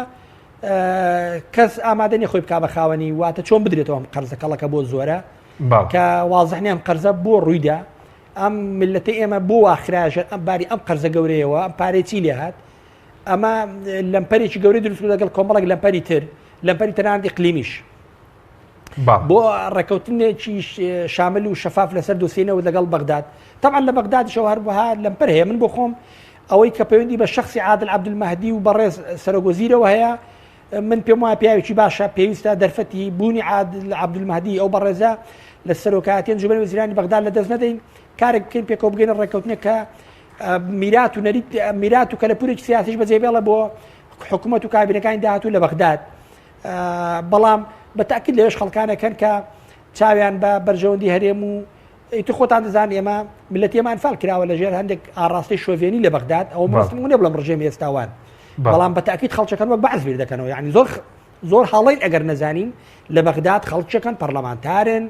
کەس ئامادە نیە خۆی بکا بە خاوەنی واتە چۆن بدرێتەوە ئەم قەرزە کەڵەکە بۆ زۆرە کە وازح نیە ئەم قەرزە بۆ ڕوویدا ئەم ملەتی ئێمە بۆ واخراژە ئەم باری ئەم قەرزە گەورەیەوە ئەم پارەی چی لێ هات ئەمە لەمپەرێکی گەورەی دروست کرد لەگەڵ کۆمەڵێک لەمپەری تر لەمپەری تەنانەت ئیقلیمیش بۆ ڕێککەوتنێکی شامل و شەفاف لەسەر دۆسیەی نەوت لەگەڵ بەغداد تەبعەن لە بەغدادیشەوە هەروەها لەمپەر هەیە من بۆ خۆم ئەوەی کە پەیوەندی بە شخصی عادل عەبدولمەهدی و بەڕێز سەرۆک وەزیرەوە هەیە من پێم وایە پیاوێکی باشە پێویستە دەرفەتی بوونی عادل عەبدولمەهدی ئەو بەڕێزە لە سەرۆکایەتی ئەنجومەنی وەزیرانی بەغداد لە دەست نەدەین کارێک بکەین پێکەوە بگەینە ڕێککەوتنێک کە میرات و نەریت میرات و کەلەپوورێکی سیاسیش بەجێ بێڵە بۆ حکوومەت و کابینەکانی داهاتوو لە بەغداد بەڵام بە تاکید لەوێش خەڵکانێک هەن کە چاویان بە بەرژەوەندی هەرێم و ئیتر خۆتان دەزان ئێمە ملەتی ئێمە ئەنفال کراوە لە ژێر هەندێک ئاڕاستەی شۆڤێنی لە بەغداد ئەوە مەبەستم نییە بڵێم ڕژێمی ئێستاوان بەڵام بە تاکید خەڵکەکان وەک بەعس بیر دەکەنەوە یعنی زۆر زۆر هەڵەین ئەگەر نەزانین لە بەغداد خەڵکەکان پەرلەمانتارن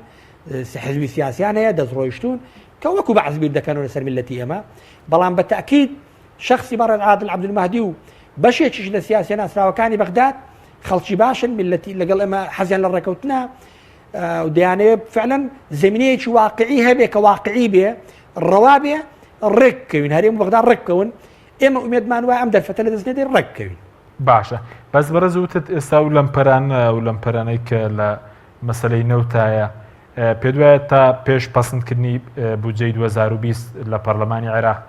حزبی سیاسیان هەیە دەستڕۆیشتون کە وەکو بەعس بیر دەکەنەوە لەسەر ملەتی ئێمە بەڵام بە تاکید شخصی بەڕێز عادل عەبدولمەهدی و بەشێکیش لە سیاسیە ناسراوەکانی بەغداد خەڵکی باشن میللەتی لەگەڵ ئێمە حەزیان لە ڕێکەوتنە و دەیانەوێت فعلەن زمینەیەکی واقعی هەبێ کە واقعی بێ ڕەوا بێ ڕێک بکەوین هەرێم و بەغدا ڕێک بکەون ئێمە ئومێدمان وایە ئەم دەرفەتە لە دەست نەدەین ڕێک بکەوین. باشە بەس بەڕێز وتت ئێستا و لەمپەران و لەمپەرانەی کە لە مەسەلەی نەوتایە پێت وایە تا پێش پەسندکردنی بودجەی 2020 لە پەرلەمانی عێراق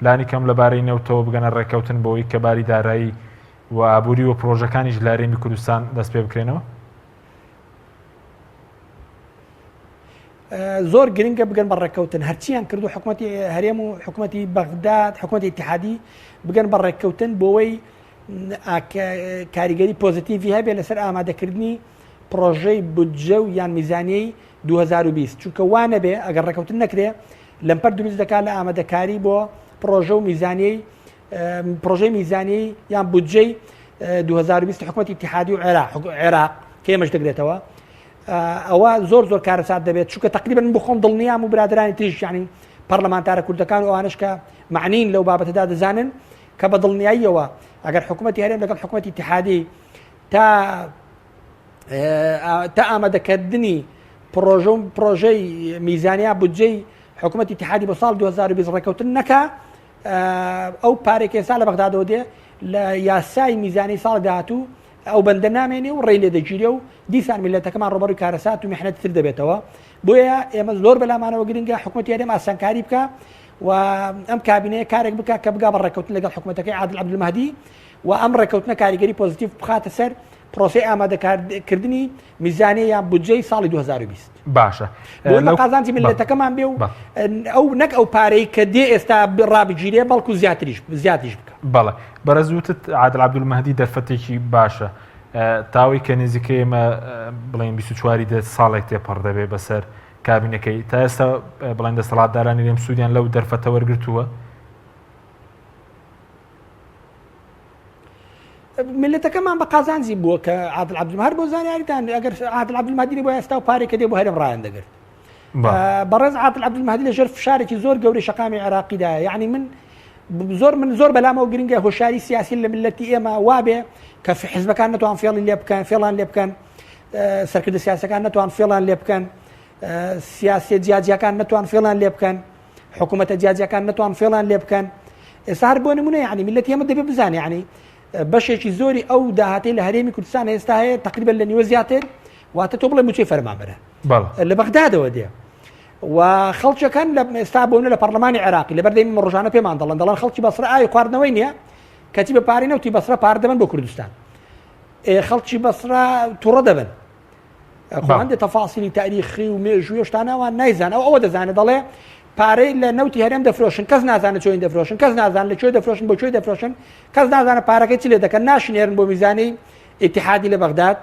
لانی کەم لەبارەی نەوتەوە بگەنە ڕێککەوتن بۆی کە باری دارایی و ئابووری و پرۆژەکانیش لە هەرێمی کوردستان دەست پێ بکرێنەوە؟ زۆر گرنگە بگەن بە ڕێککەوتن هەرچیان کردو حکوومەتی هەرێم و حکوومەتی بەغداد حکوومەتی ئیتحادی بگەن بە ڕێککەوتن بۆەوەی کاریگەری پۆزیتیڤی هەبێت لەسەر ئامادەکردنی پرۆژەی بودجە و یان میزانیەی 2020 چونکە وا نەبێ ئەگەر ڕێککەوتن نەکرێ لەمپەر دروست دەکات لە ئامادەکاری بۆ پرۆژە و میزانیەی پرۆژەی میزانیەی یان بودجەی 2020 حکوومەتی ئیتحادی و عێراق عێراق کە ئێمەش دەگرێتەوە ئەوە زۆر زۆر کارەسات دەبێت چونکە تقریبا من بخۆم دڵنیام و برادرانی تریش یعنی پەرلەمانتارە کوردەکان و ئەوانش کە معنین لەو بابەتەدا دەزانن کە بە دڵنیاییەوە ئەگەر حکوومەتی هەرێم لەگەڵ حکوومەتی ئیتحادی تا تا ئامادەکردنی پرۆژە و پرۆژەی میزانیا بودجەی حکوومەتی ئیتحادی بۆ ساڵ 2020 ڕێککەوتن نەکا ئەو پارەی کە ئێستا لە بەغدادەوە دێ لە یاسای میزانی ساڵی داهاتوو ئەو بەندە نامێنێ و ڕێی لێ دەگیرێ و دیسان میللەتەکەمان ڕووبەڕووی کارەسات و میحنەتی تر دەبێتەوە بۆیە ئێمە زۆر بەلامانەوە گرنگە حکوومەتی هەرێم ئاسانکاری بکە و ئەم کابینەیە کارێک بکە کە بگا بە ڕێککەوتن لەگەڵ حکوومەتەکەی عادل عەبدولمەهدی و ئەم ڕێککەوتنە کاریگەری پۆزیتیڤ بخاتە سەر پرۆسەی ئامادەکردنی میزانیە یان بودجەی ساڵی 2020. باشە بۆ بە قازانجی میللەتەکەمان بێ و ئەو نەک ئەو پارەی کە دێ ئێستا ڕابگیرێ بەڵکو زیاتریش زیاتریش بکە. بەڵێ بەڕێز وتت عادل عەبدولمەهدی دەرفەتێکی باشە تاوەی کە نزیکەی ئێمە بڵێن 24 دە ساڵێک تێپەڕ دەبێ بەسەر کابینەکەی تا ئێستا بڵێن دەسەڵاتدارانی لێم سوودیان لەو دەرفەتە وەرگرتووە میللەتەکەمان بە قازانجی بووە کە عادل عەبدول هەر بۆ زانیاریتان ئەگەر عادل عەبدولمەهدی بۆ ئێستا و پارێکە دێ بۆ هەرێم ڕایان دەگرت بەڕێز عادل عەبدولمەهدی لەژێر فشارێکی زۆر گەورەی شەقامی عێراقیدا یعنی من زۆر من زۆر بەلامەوە گرنگە هۆشاری سیاسی لە ملەتی ئێمە وابێ کە حزبەکان نتوان فێڵی لێ بکەن فێڵان لێ بکەن سەرکردە سیاسەکان نتوان فێڵان لێ بکەن سیاسیە جیاجیاکان نتوان فێڵان لێ بکەن حکوومەتە جیاجیاکان نتوان فێڵان لێ بکەن ئێستا هەر بۆ نمونە یعنی میلەتی ئێمە دەبێ بزانێ یعنی بەشێکی زۆری ئەو داهاتەی لە هەرێمی کوردستان ئێستا هەیە تقریبا لە نیوە زیاتر واتە تۆ بڵێ موچەی فەرمانبەرە لە بەغدادەوە دێ و خەڵکەکان لە ئێستا بۆنە لە پەرلەمانی عێراقی لەبەر دەمی ڕۆژانە پێمان دەڵێن دەڵێن خەڵکی بەسرە ئاوی خواردنەوەی نییە کەچی بە پارەی نەوتی بەسرە پارە دەبەن بۆ کوردستان خەڵکی بەسرە تووڕە دەبن خۆ هەندێک تەفاسیلی تاریخی و مێژووی شتانە ئەوان نایزان ئەو ئەوە دەزانێت دەڵێ پارەی لە نەوتی هەرێم دەفرۆشن کەس نازانێت چۆین دەفرۆشن کەس نازان لە کوێ دەفرۆشن بۆ کوێ دەفرۆشن کەس نازانە پارەکەی چ لێ دەکەن ناشنێرن بۆ میزانی ئیتحادی لە بەغداد.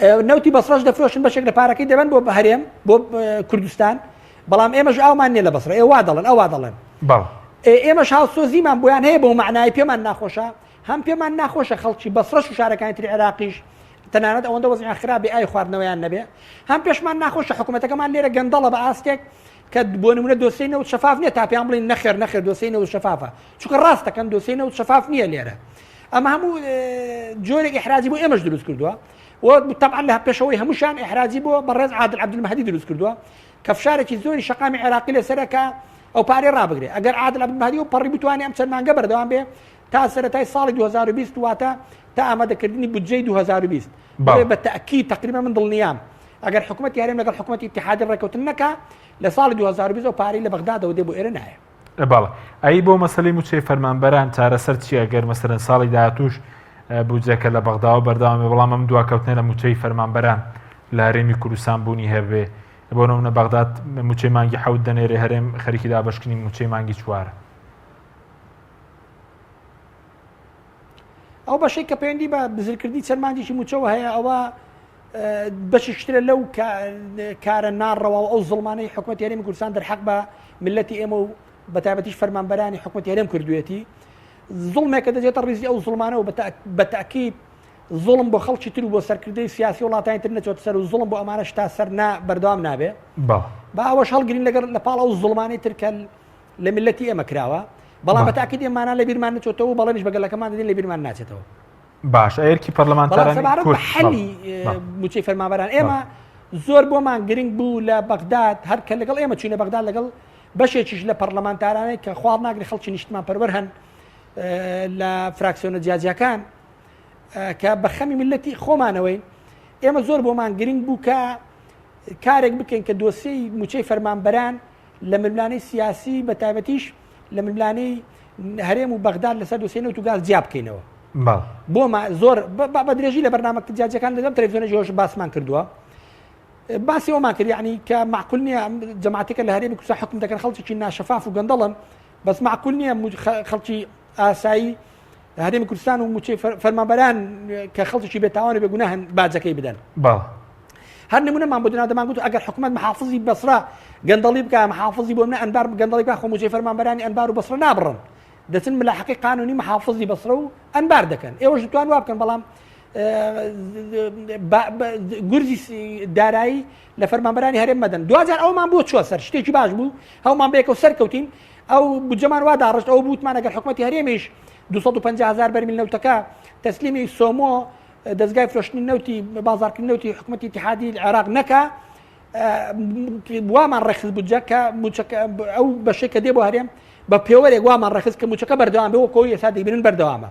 نەوتی بەسڕەش دەفرۆشن بەشێک لە پارەکەی دەبەن بۆ هەرێم بۆ کوردستان بەڵام ئێمەش ئاومان نییە لە بەسڕە ئێ وا دەڵێن ئەوا دەڵێن ئێمەش هاوسۆزیمان بۆیان هەیە بۆ معنای پێمان ناخۆشە هەم پێمان ناخۆشە خەڵکی بەسڕەش و شارەکانی تری عێراقیش تەنانەت ئەوەندە وەزعیان خراپ بێ ئاوی خواردنەوەیان نەبێ هەم پێشمان ناخۆشە حکوومەتەکەمان لێرە گەندەڵە بە ئاستێک کە بۆ نمونە دۆسیەی نەوت شەفاف نییە تا پێیان بڵین نەخێر نەخێر دۆسیەی نەوت شەفافە چونکە ڕاست دەکەن دۆسیەی نەوت شەفاف نییە لێرە ئەمە هەموو جۆرێک ئیحراجی بۆ ئێمەش دروست کردووە و طبعا لە پێشەوەی هەمووشان ئیحراجی بۆ بەڕێز عادل عەبدولمەهدی دروست کردووە کە فشارێکی زۆری شەقامی عێراقی لەسەرە کە ئەو پارەی ڕابگرێ ئەگەر عادل عەبدولمەهدی و پەڕی بتوانێ ئەم چەند مانگە بەردەوام بێ تا سەرەتای ساڵی 2020 واتە تا ئامادەکردنی بودجەی 2020 بەڵێ بە تەئکید تقریبا من دڵنیام ئەگەر حکوومەتی هەرێم لەگەڵ حکوومەتی ئیتیحادی ڕێککەوتن نەکا لە ساڵی 2020 ئەو پارەی لە بەغدادەوە دێ بۆ ئێرە نایە. بەڵێ ئەی بۆ مەسەلەی مووچەی فەرمانبەران چارەسەر چییە گەر مەسەلەن ساڵی داهاتووش بودجەکە لە بەغداوە بەردەوام بێ بەڵام ئەم دواکەوتنە لە مووچەی فەرمانبەران لە هەرێمی کوردستان بوونی هەبێ بۆ نمونە بەغداد مووچەی مانگی حەوت دەنێرێ هەرێم خەریکی دابەشکردنی مووچەی مانگی چوارە. ئەو بەشەی کە پەیوەندی بە بزرکردنی چەند مانگێکی مووچەوە هەیە ئەوە بەشێکی ترە لەو کارە ناڕەوا و ئەو زوڵمانەی حکومەتی هەرێمی کوردستان دەرحەق بە میللەتی ئێمە و بە تایبەتیش فەرمانبەرانی حکومەتی هەرێم کردوێتی زوڵمێکە دەچێتە ڕیزی ئەو زوڵمانە و بە تاکید زوڵم بۆ خەڵکی تر و بۆ سەرکردەی سیاسی وڵاتانی تر نەچۆتە سەر و زوڵم بۆ ئەمانەش تا سەر نا بەردەوام نابێ با ئەوەش هەڵگرین لەگەڵ لە پاڵ ئەو زوڵمانەی تر کە لە میللەتی ئێمە کراوە بەڵام بە تاکید ئێمانان لە بیرمان نەچۆتەوە و بەڵێنیش بە گەلەکەمان دەدەین لە بیرمان ناچێتەوە. باش ئەرکی پەرلەمانتارانی کورد حەلی موچەی فەرمانبەران ئێمە زۆر بۆمان گرنگ بوو لە بەغداد هەر کە لەگەڵ ئێمە چوینە بەغداد لەگەڵ بەشێکیش لە پەرلەمانتارانەی کە خواڵ ناگری خەڵکی نیشتمان پەروەر هەن لە فراکسیۆنە جیاجیاکان کە بە خەمی میلەتی خۆمانەوەین ئێمە زۆر بۆمان گرنگ بوو کە کارێک بکەین کە دۆسیەی موچەی فەرمانبەران لە ململانێی سیاسی بە تایبەتیش لە ململانێی هەرێم و بەغداد لەسەر دۆسیەی نەوت و گاز جیا بکەینەوە. بۆ ما زۆر بە درێژی لە بەرنامە جیاجیەکان لەم تەلەڤیزیۆنە جۆش باسمان کردووە. باسی ئەومان کرد یعنی کە معقول نییە جەماعەتێکە لە هەرێمی کوردستان حکم دەکەن خەڵکێکی ناشەفاف و گەندەڵن بەس معقول نییە خەڵکی ئاسایی هەرێمی کوردستان و موچەی فەرمانبەران کە خەڵکێکی بێتاوان و بێگوناهن باجەکەی بدەن. هەر نمونەمان بۆ دنا دەمان گوت ئەگەر حکومەت محافزی بەسرە گەندەڵی بکە محافزی بۆ منە ئەنبار گەندەڵی بکە خۆ موچەی فەرمانبەرانی ئەنبار و بەسرە نابڕن دەچن ملاحقی قانونی محافزی بەسرە و ئەنبار دەکەن ئێوەش دەتوان وا بکەن بەڵام گورزی دارایی لە فەرمانبەرانی هەرێم مەدەن دواجار ئەومان بۆ چوە سەر شتێکی باش بوو هەومان بەیەکەوە سەرکەوتین ئەو بودجەمان وا داڕشت ئەو بوتمان ئەگەر حکومەتی هەرێمیش 250 هزار بەرمیل نەوتەکە تەسلیمی سۆمۆ دەزگای فرۆشتنی نەوتی بازاڕکردنی نەوتی حکومەتی ئیتیحادی عێراق نەکا وامان ڕێکخست بودجە کە موچەکە ئەو بەشێک کە دێ بۆ هەرێم بە پێوەرێک وامان ڕێکخست کە موچەکە بەردەوام بێ وەکۆ ئێستا دەیبینن بەردەوامە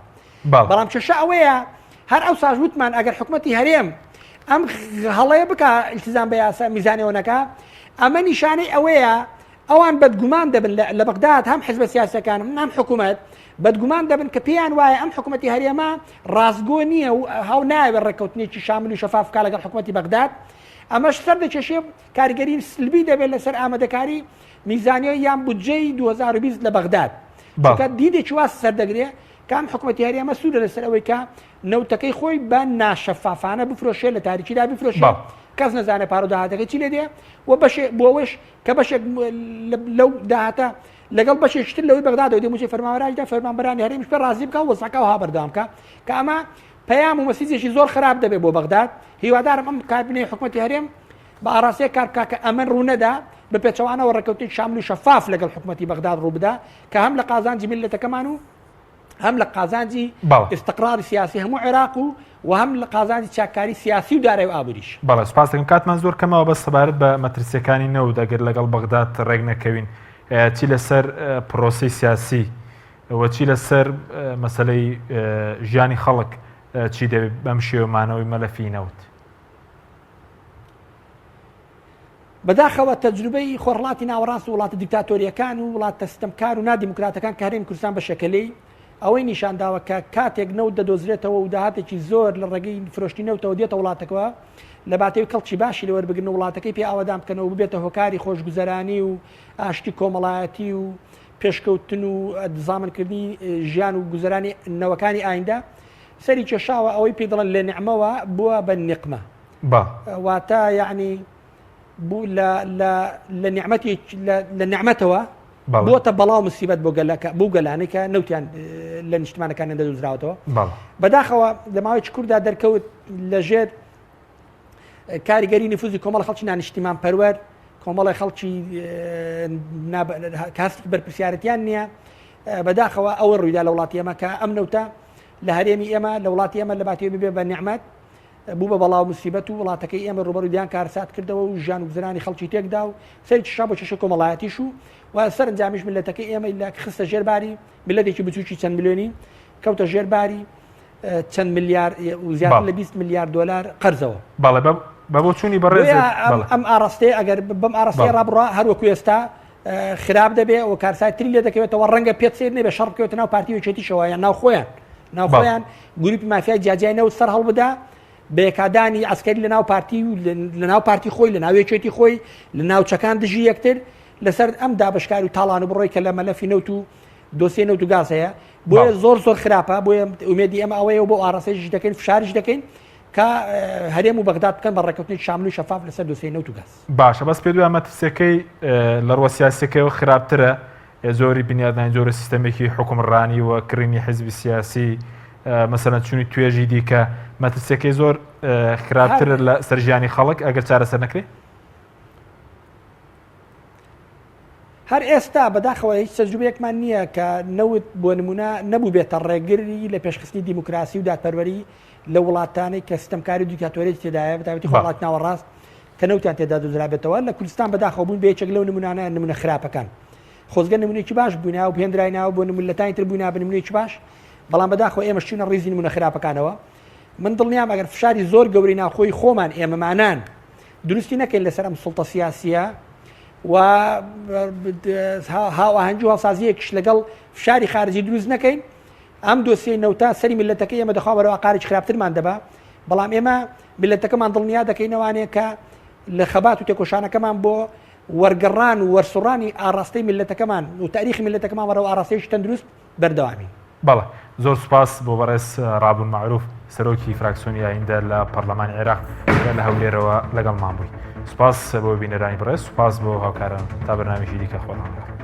بەڵام کێشە ئەوەیە هەر ئەو ساش وتمان ئەگەر حکومەتی هەرێم ئەم هەڵەیە بکە التزام بە یاسا میزانەوە نەکا ئەمە نیشانەی ئەوەیە ئەوان بەدگومان دەبن لە بەغداد هەم حزبە سیاسەکان هەم حکوومەت بەدگومان دەبن کە پێیان وایە ئەم حکوومەتی هەرێمە ڕاستگۆ نییە و هاو ناوێت ڕێککەوتنێکی شامل و شەفاف بکا لەگەڵ حکوومەتی بەغداد ئەمەش سەر دەکێشێ کاریگەری سلبی دەبێت لەسەر ئامادەکاری میزانیە یان بودجەی 2020 لە بەغداد چونکە دیدێکی وا سەردەگرێ کە ئەم حکوومەتی هەرێمە سوورە لەسەر ئەوەی کە نەوتەکەی خۆی بە ناشەفافانە بفرۆشێ لە تاریکیدا بفرۆشێ کەس نەزانێ پارە و داهاتەکەی چی لێ دێ و بەشێ بۆ ئەوەش کە بەشێک لەو داهاتە لەگەڵ بەشێکی تر لەوەی بەغدادەوە دێ مووچەی فەرمانبەرانیشدا فەرمانبەرانی هەرێمیش پێ ڕازی بکا و وەزعەکە ئەوها بەردەوام بکا کە ئەمە پەیام و مەسیجێکی زۆر خراپ دەبێت بۆ بەغداد هیوادارم ئەم کابینەی حکومەتی هەرێم بە ئاراستەیەک کار بکا کە ئەمە ڕوونەدا بە پێچەوانەوە ڕێککەوتنێکی شامل و شەفاف لەگەڵ حکومەتی بەغداد ڕووبدا کە هەم لە قازانجی میللەتەکەمان و هەم لە قازانجی ئیستقراری سیاسی هەموو عێراق و و هەم لە قازانجی چاککاری سیاسی و دارای و ئابووریش. بەڵێ سوپاس دەکەم کاتمان زۆر کەمەوە بەس سەبارەت بە مەترسیەکانی نەوت ئەگەر لەگەڵ بەغداد ڕێک نەکەوین چی لەسەر پرۆسەی سیاسی و چی لەسەر مەسەلەی ژیانی خەڵک چی دەبێت بەم شێوە مانەوەی مەلەفی نەوت؟ بەداخەوە تەجروبەی خۆرهەڵاتی ناوەڕاست و وڵاتە دیکتاتۆرییەکان و وڵاتە ستەمکار و نادیموکراتەکان کە هەرێمی کوردستان بەشێکە لێی، ئەوەی نیشانداوە کە کاتێک نەوت دەدۆزرێتەوە و داهاتێکی زۆر لە ڕێگەی فرۆشتنی نەوتەوە دێتە وڵاتەکەوە، لە باتەوەی کەڵکی باشی لێ وەربگرن و وڵاتەکەی پێ ئاوەدان بکەنەوە و ببێتە هۆکاری خۆشگوزەرانی و ئاشتی کۆمەڵایەتی و پێشکەوتن و زامنکردنی ژیان و گوزەرانی نەوەکانی ئایندە، سەری کێشاوە ئەوەی پێی دەڵێن لە نیعمەوە بووە بە نیقمە. واتە یعنی بوو لە لە لە نیعمەتی لە نیعمەتەوە بۆتە بەڵاو مسیبەت بۆ گەلەکە بۆ گەلانی کە نەوتیان لە نیشتمانەکانیان دەدۆزراوەتەوە بەداخەوە لە ماوەی کووردا دەرکەوت لە ژێر کاریگەری نفوزی کۆمەڵ خەڵکی نانیشتیمان پەروەر کۆمەڵی خەڵکی کاستی بەرپرسیارەتیان نییە بەداخەوە ئەوە ڕوویدا لە وڵاتی ئێمە کە ئەم نەوتە لە هەرێمی ئێمە لە وڵاتی ئێمە لە باتی ببێ بە نیعمەت بوو بە بەڵا و مسیبەت و وڵاتەکەی ئێمە ڕووبەڕووی دەیان کارەسات کردەوە و ژیان و گوزەرانی خەڵکی تێکدا و سەری کێشا بۆ کێشە کۆمەڵایەتیش و و سەرەنجامیش میللەتەکەی ئێمەی لە خستە ژێر باری میللەتێکی بچووکی چەند ملیۆنی کەوتە ژێر باری چەند ملیار و زیاتر لە 20 ملیار دلار قەرزەوە. بەڵێ بە بۆچوونی بەڕێز ئەم ئاراستەیە ئەگەر بەم ئاراستەیە ڕابڕا هەر وەکو ئێستا خراپ دەبێ و کارسات تری لێ دەکەوێتەوە ڕەنگە پێت سیر نەبێ شەڕ بکەوێتە ناو پارتی و یەکێتیشەوە یان ناو خۆیان ناو خۆیان گروپی مافیای جیاجیای نەوت سەر هەڵبدا بەیەکادانی عسکەری لە ناو پارتی و لە ناو پارتی خۆی لە ناو یەکێتی خۆی لە ناوچەکان دژی یەکتر لەسەر ئەم دابشکار و تاڵان و بڕۆی کە لە مەلەفی نەوت و دۆسیە نەوت و گاز هەیە بۆیە زۆر زۆر خراپە بۆیە ئومێدی ئەمە ئەوەیە و بۆ ئاڕاستەیش دەکەین فشاریش دەکەین کە هەرێم و بەغداد بکەن بە ڕێککەوتنی شامل و شەفاف لەسەر دۆسیەی نەوت و گاز. باشە بەس پێت وایە مەترسیەکەی لە ڕووە سیاسیەکەیەوە خراپترە جۆری بنیادنانی جۆرە سیستەمێکی حوکمڕانی و کڕینی حزبی سیاسی مەسەلەن چوونی توێژی دیکە مەترسیەکەی زۆر خراپترە لە سەر ژیانی خەڵک ئەگەر چارەسەر نەکرێ؟ هەر ئێستا بەداخەوە هیچ تەجروبەیەکمان نییە کە نەوت بۆ نمونە نەبووبێتە ڕێگری لە پێشخستنی دیموکراسی و دادپەروەری لە وڵاتانەی کە ستەمکاری و دیکتاتۆریەتی تێدایە بەتایبەتی خۆرهەڵاتی ناوەڕاست کە نەوتیان تێدا دۆزرابێتەوە لە کوردستان بەداخەوە بوون بە یەکێک لەو نمونانە نمونە خراپەکان خۆزگە نمونەیەکی باش بووینا و بهێندرایناوە بۆ نمونەتانی تر بووینا بە نمونەیەکی باش بەڵام بەداخەوە ئێمە چوینە ڕیزی نمونە خراپەکانەوە من دڵنیام ئەگەر فشاری زۆر گەورەی ناوخۆی خۆمان ئێمەمانان دروستی نەکەین لەسەر ئەم سوڵتە سیاسیە و هاوئاهەنگی و هاوسازیەکیش لەگەڵ فشاری خارجی دروست نەکەین ئەم دۆسیەی نەوتە سەری میللەتەکەی ئێمە دەخوا بەرەو ئاقارێکی خراپترمان دەبا بەڵام ئێمە میللەتەکەمان دڵنیا دەکەینەوانێ کە لە خەبات و تێکۆشانەکەمان بۆ وەرگەڕان و وەرسوڕانی ئاڕاستەی میللەتەکەمان و تاریخی میللەتەکەمان بەرەو ئاڕاستەیەکی تەندروست بەردەوامین. بەڵێ زۆر سوپاس بۆ بەڕێز ڕابوون مەعروف سەرۆکی فراکسیۆنی ئایندە لە پەرلەمانی عێراق کە لە هەولێرەوە لەگەڵمان بووی. سوپاس بۆ بینەرانی بەڕێز، سوپاس بۆ هاوکاران تا بەرنامەیەکی دیکە خۆتان لەگەڵ.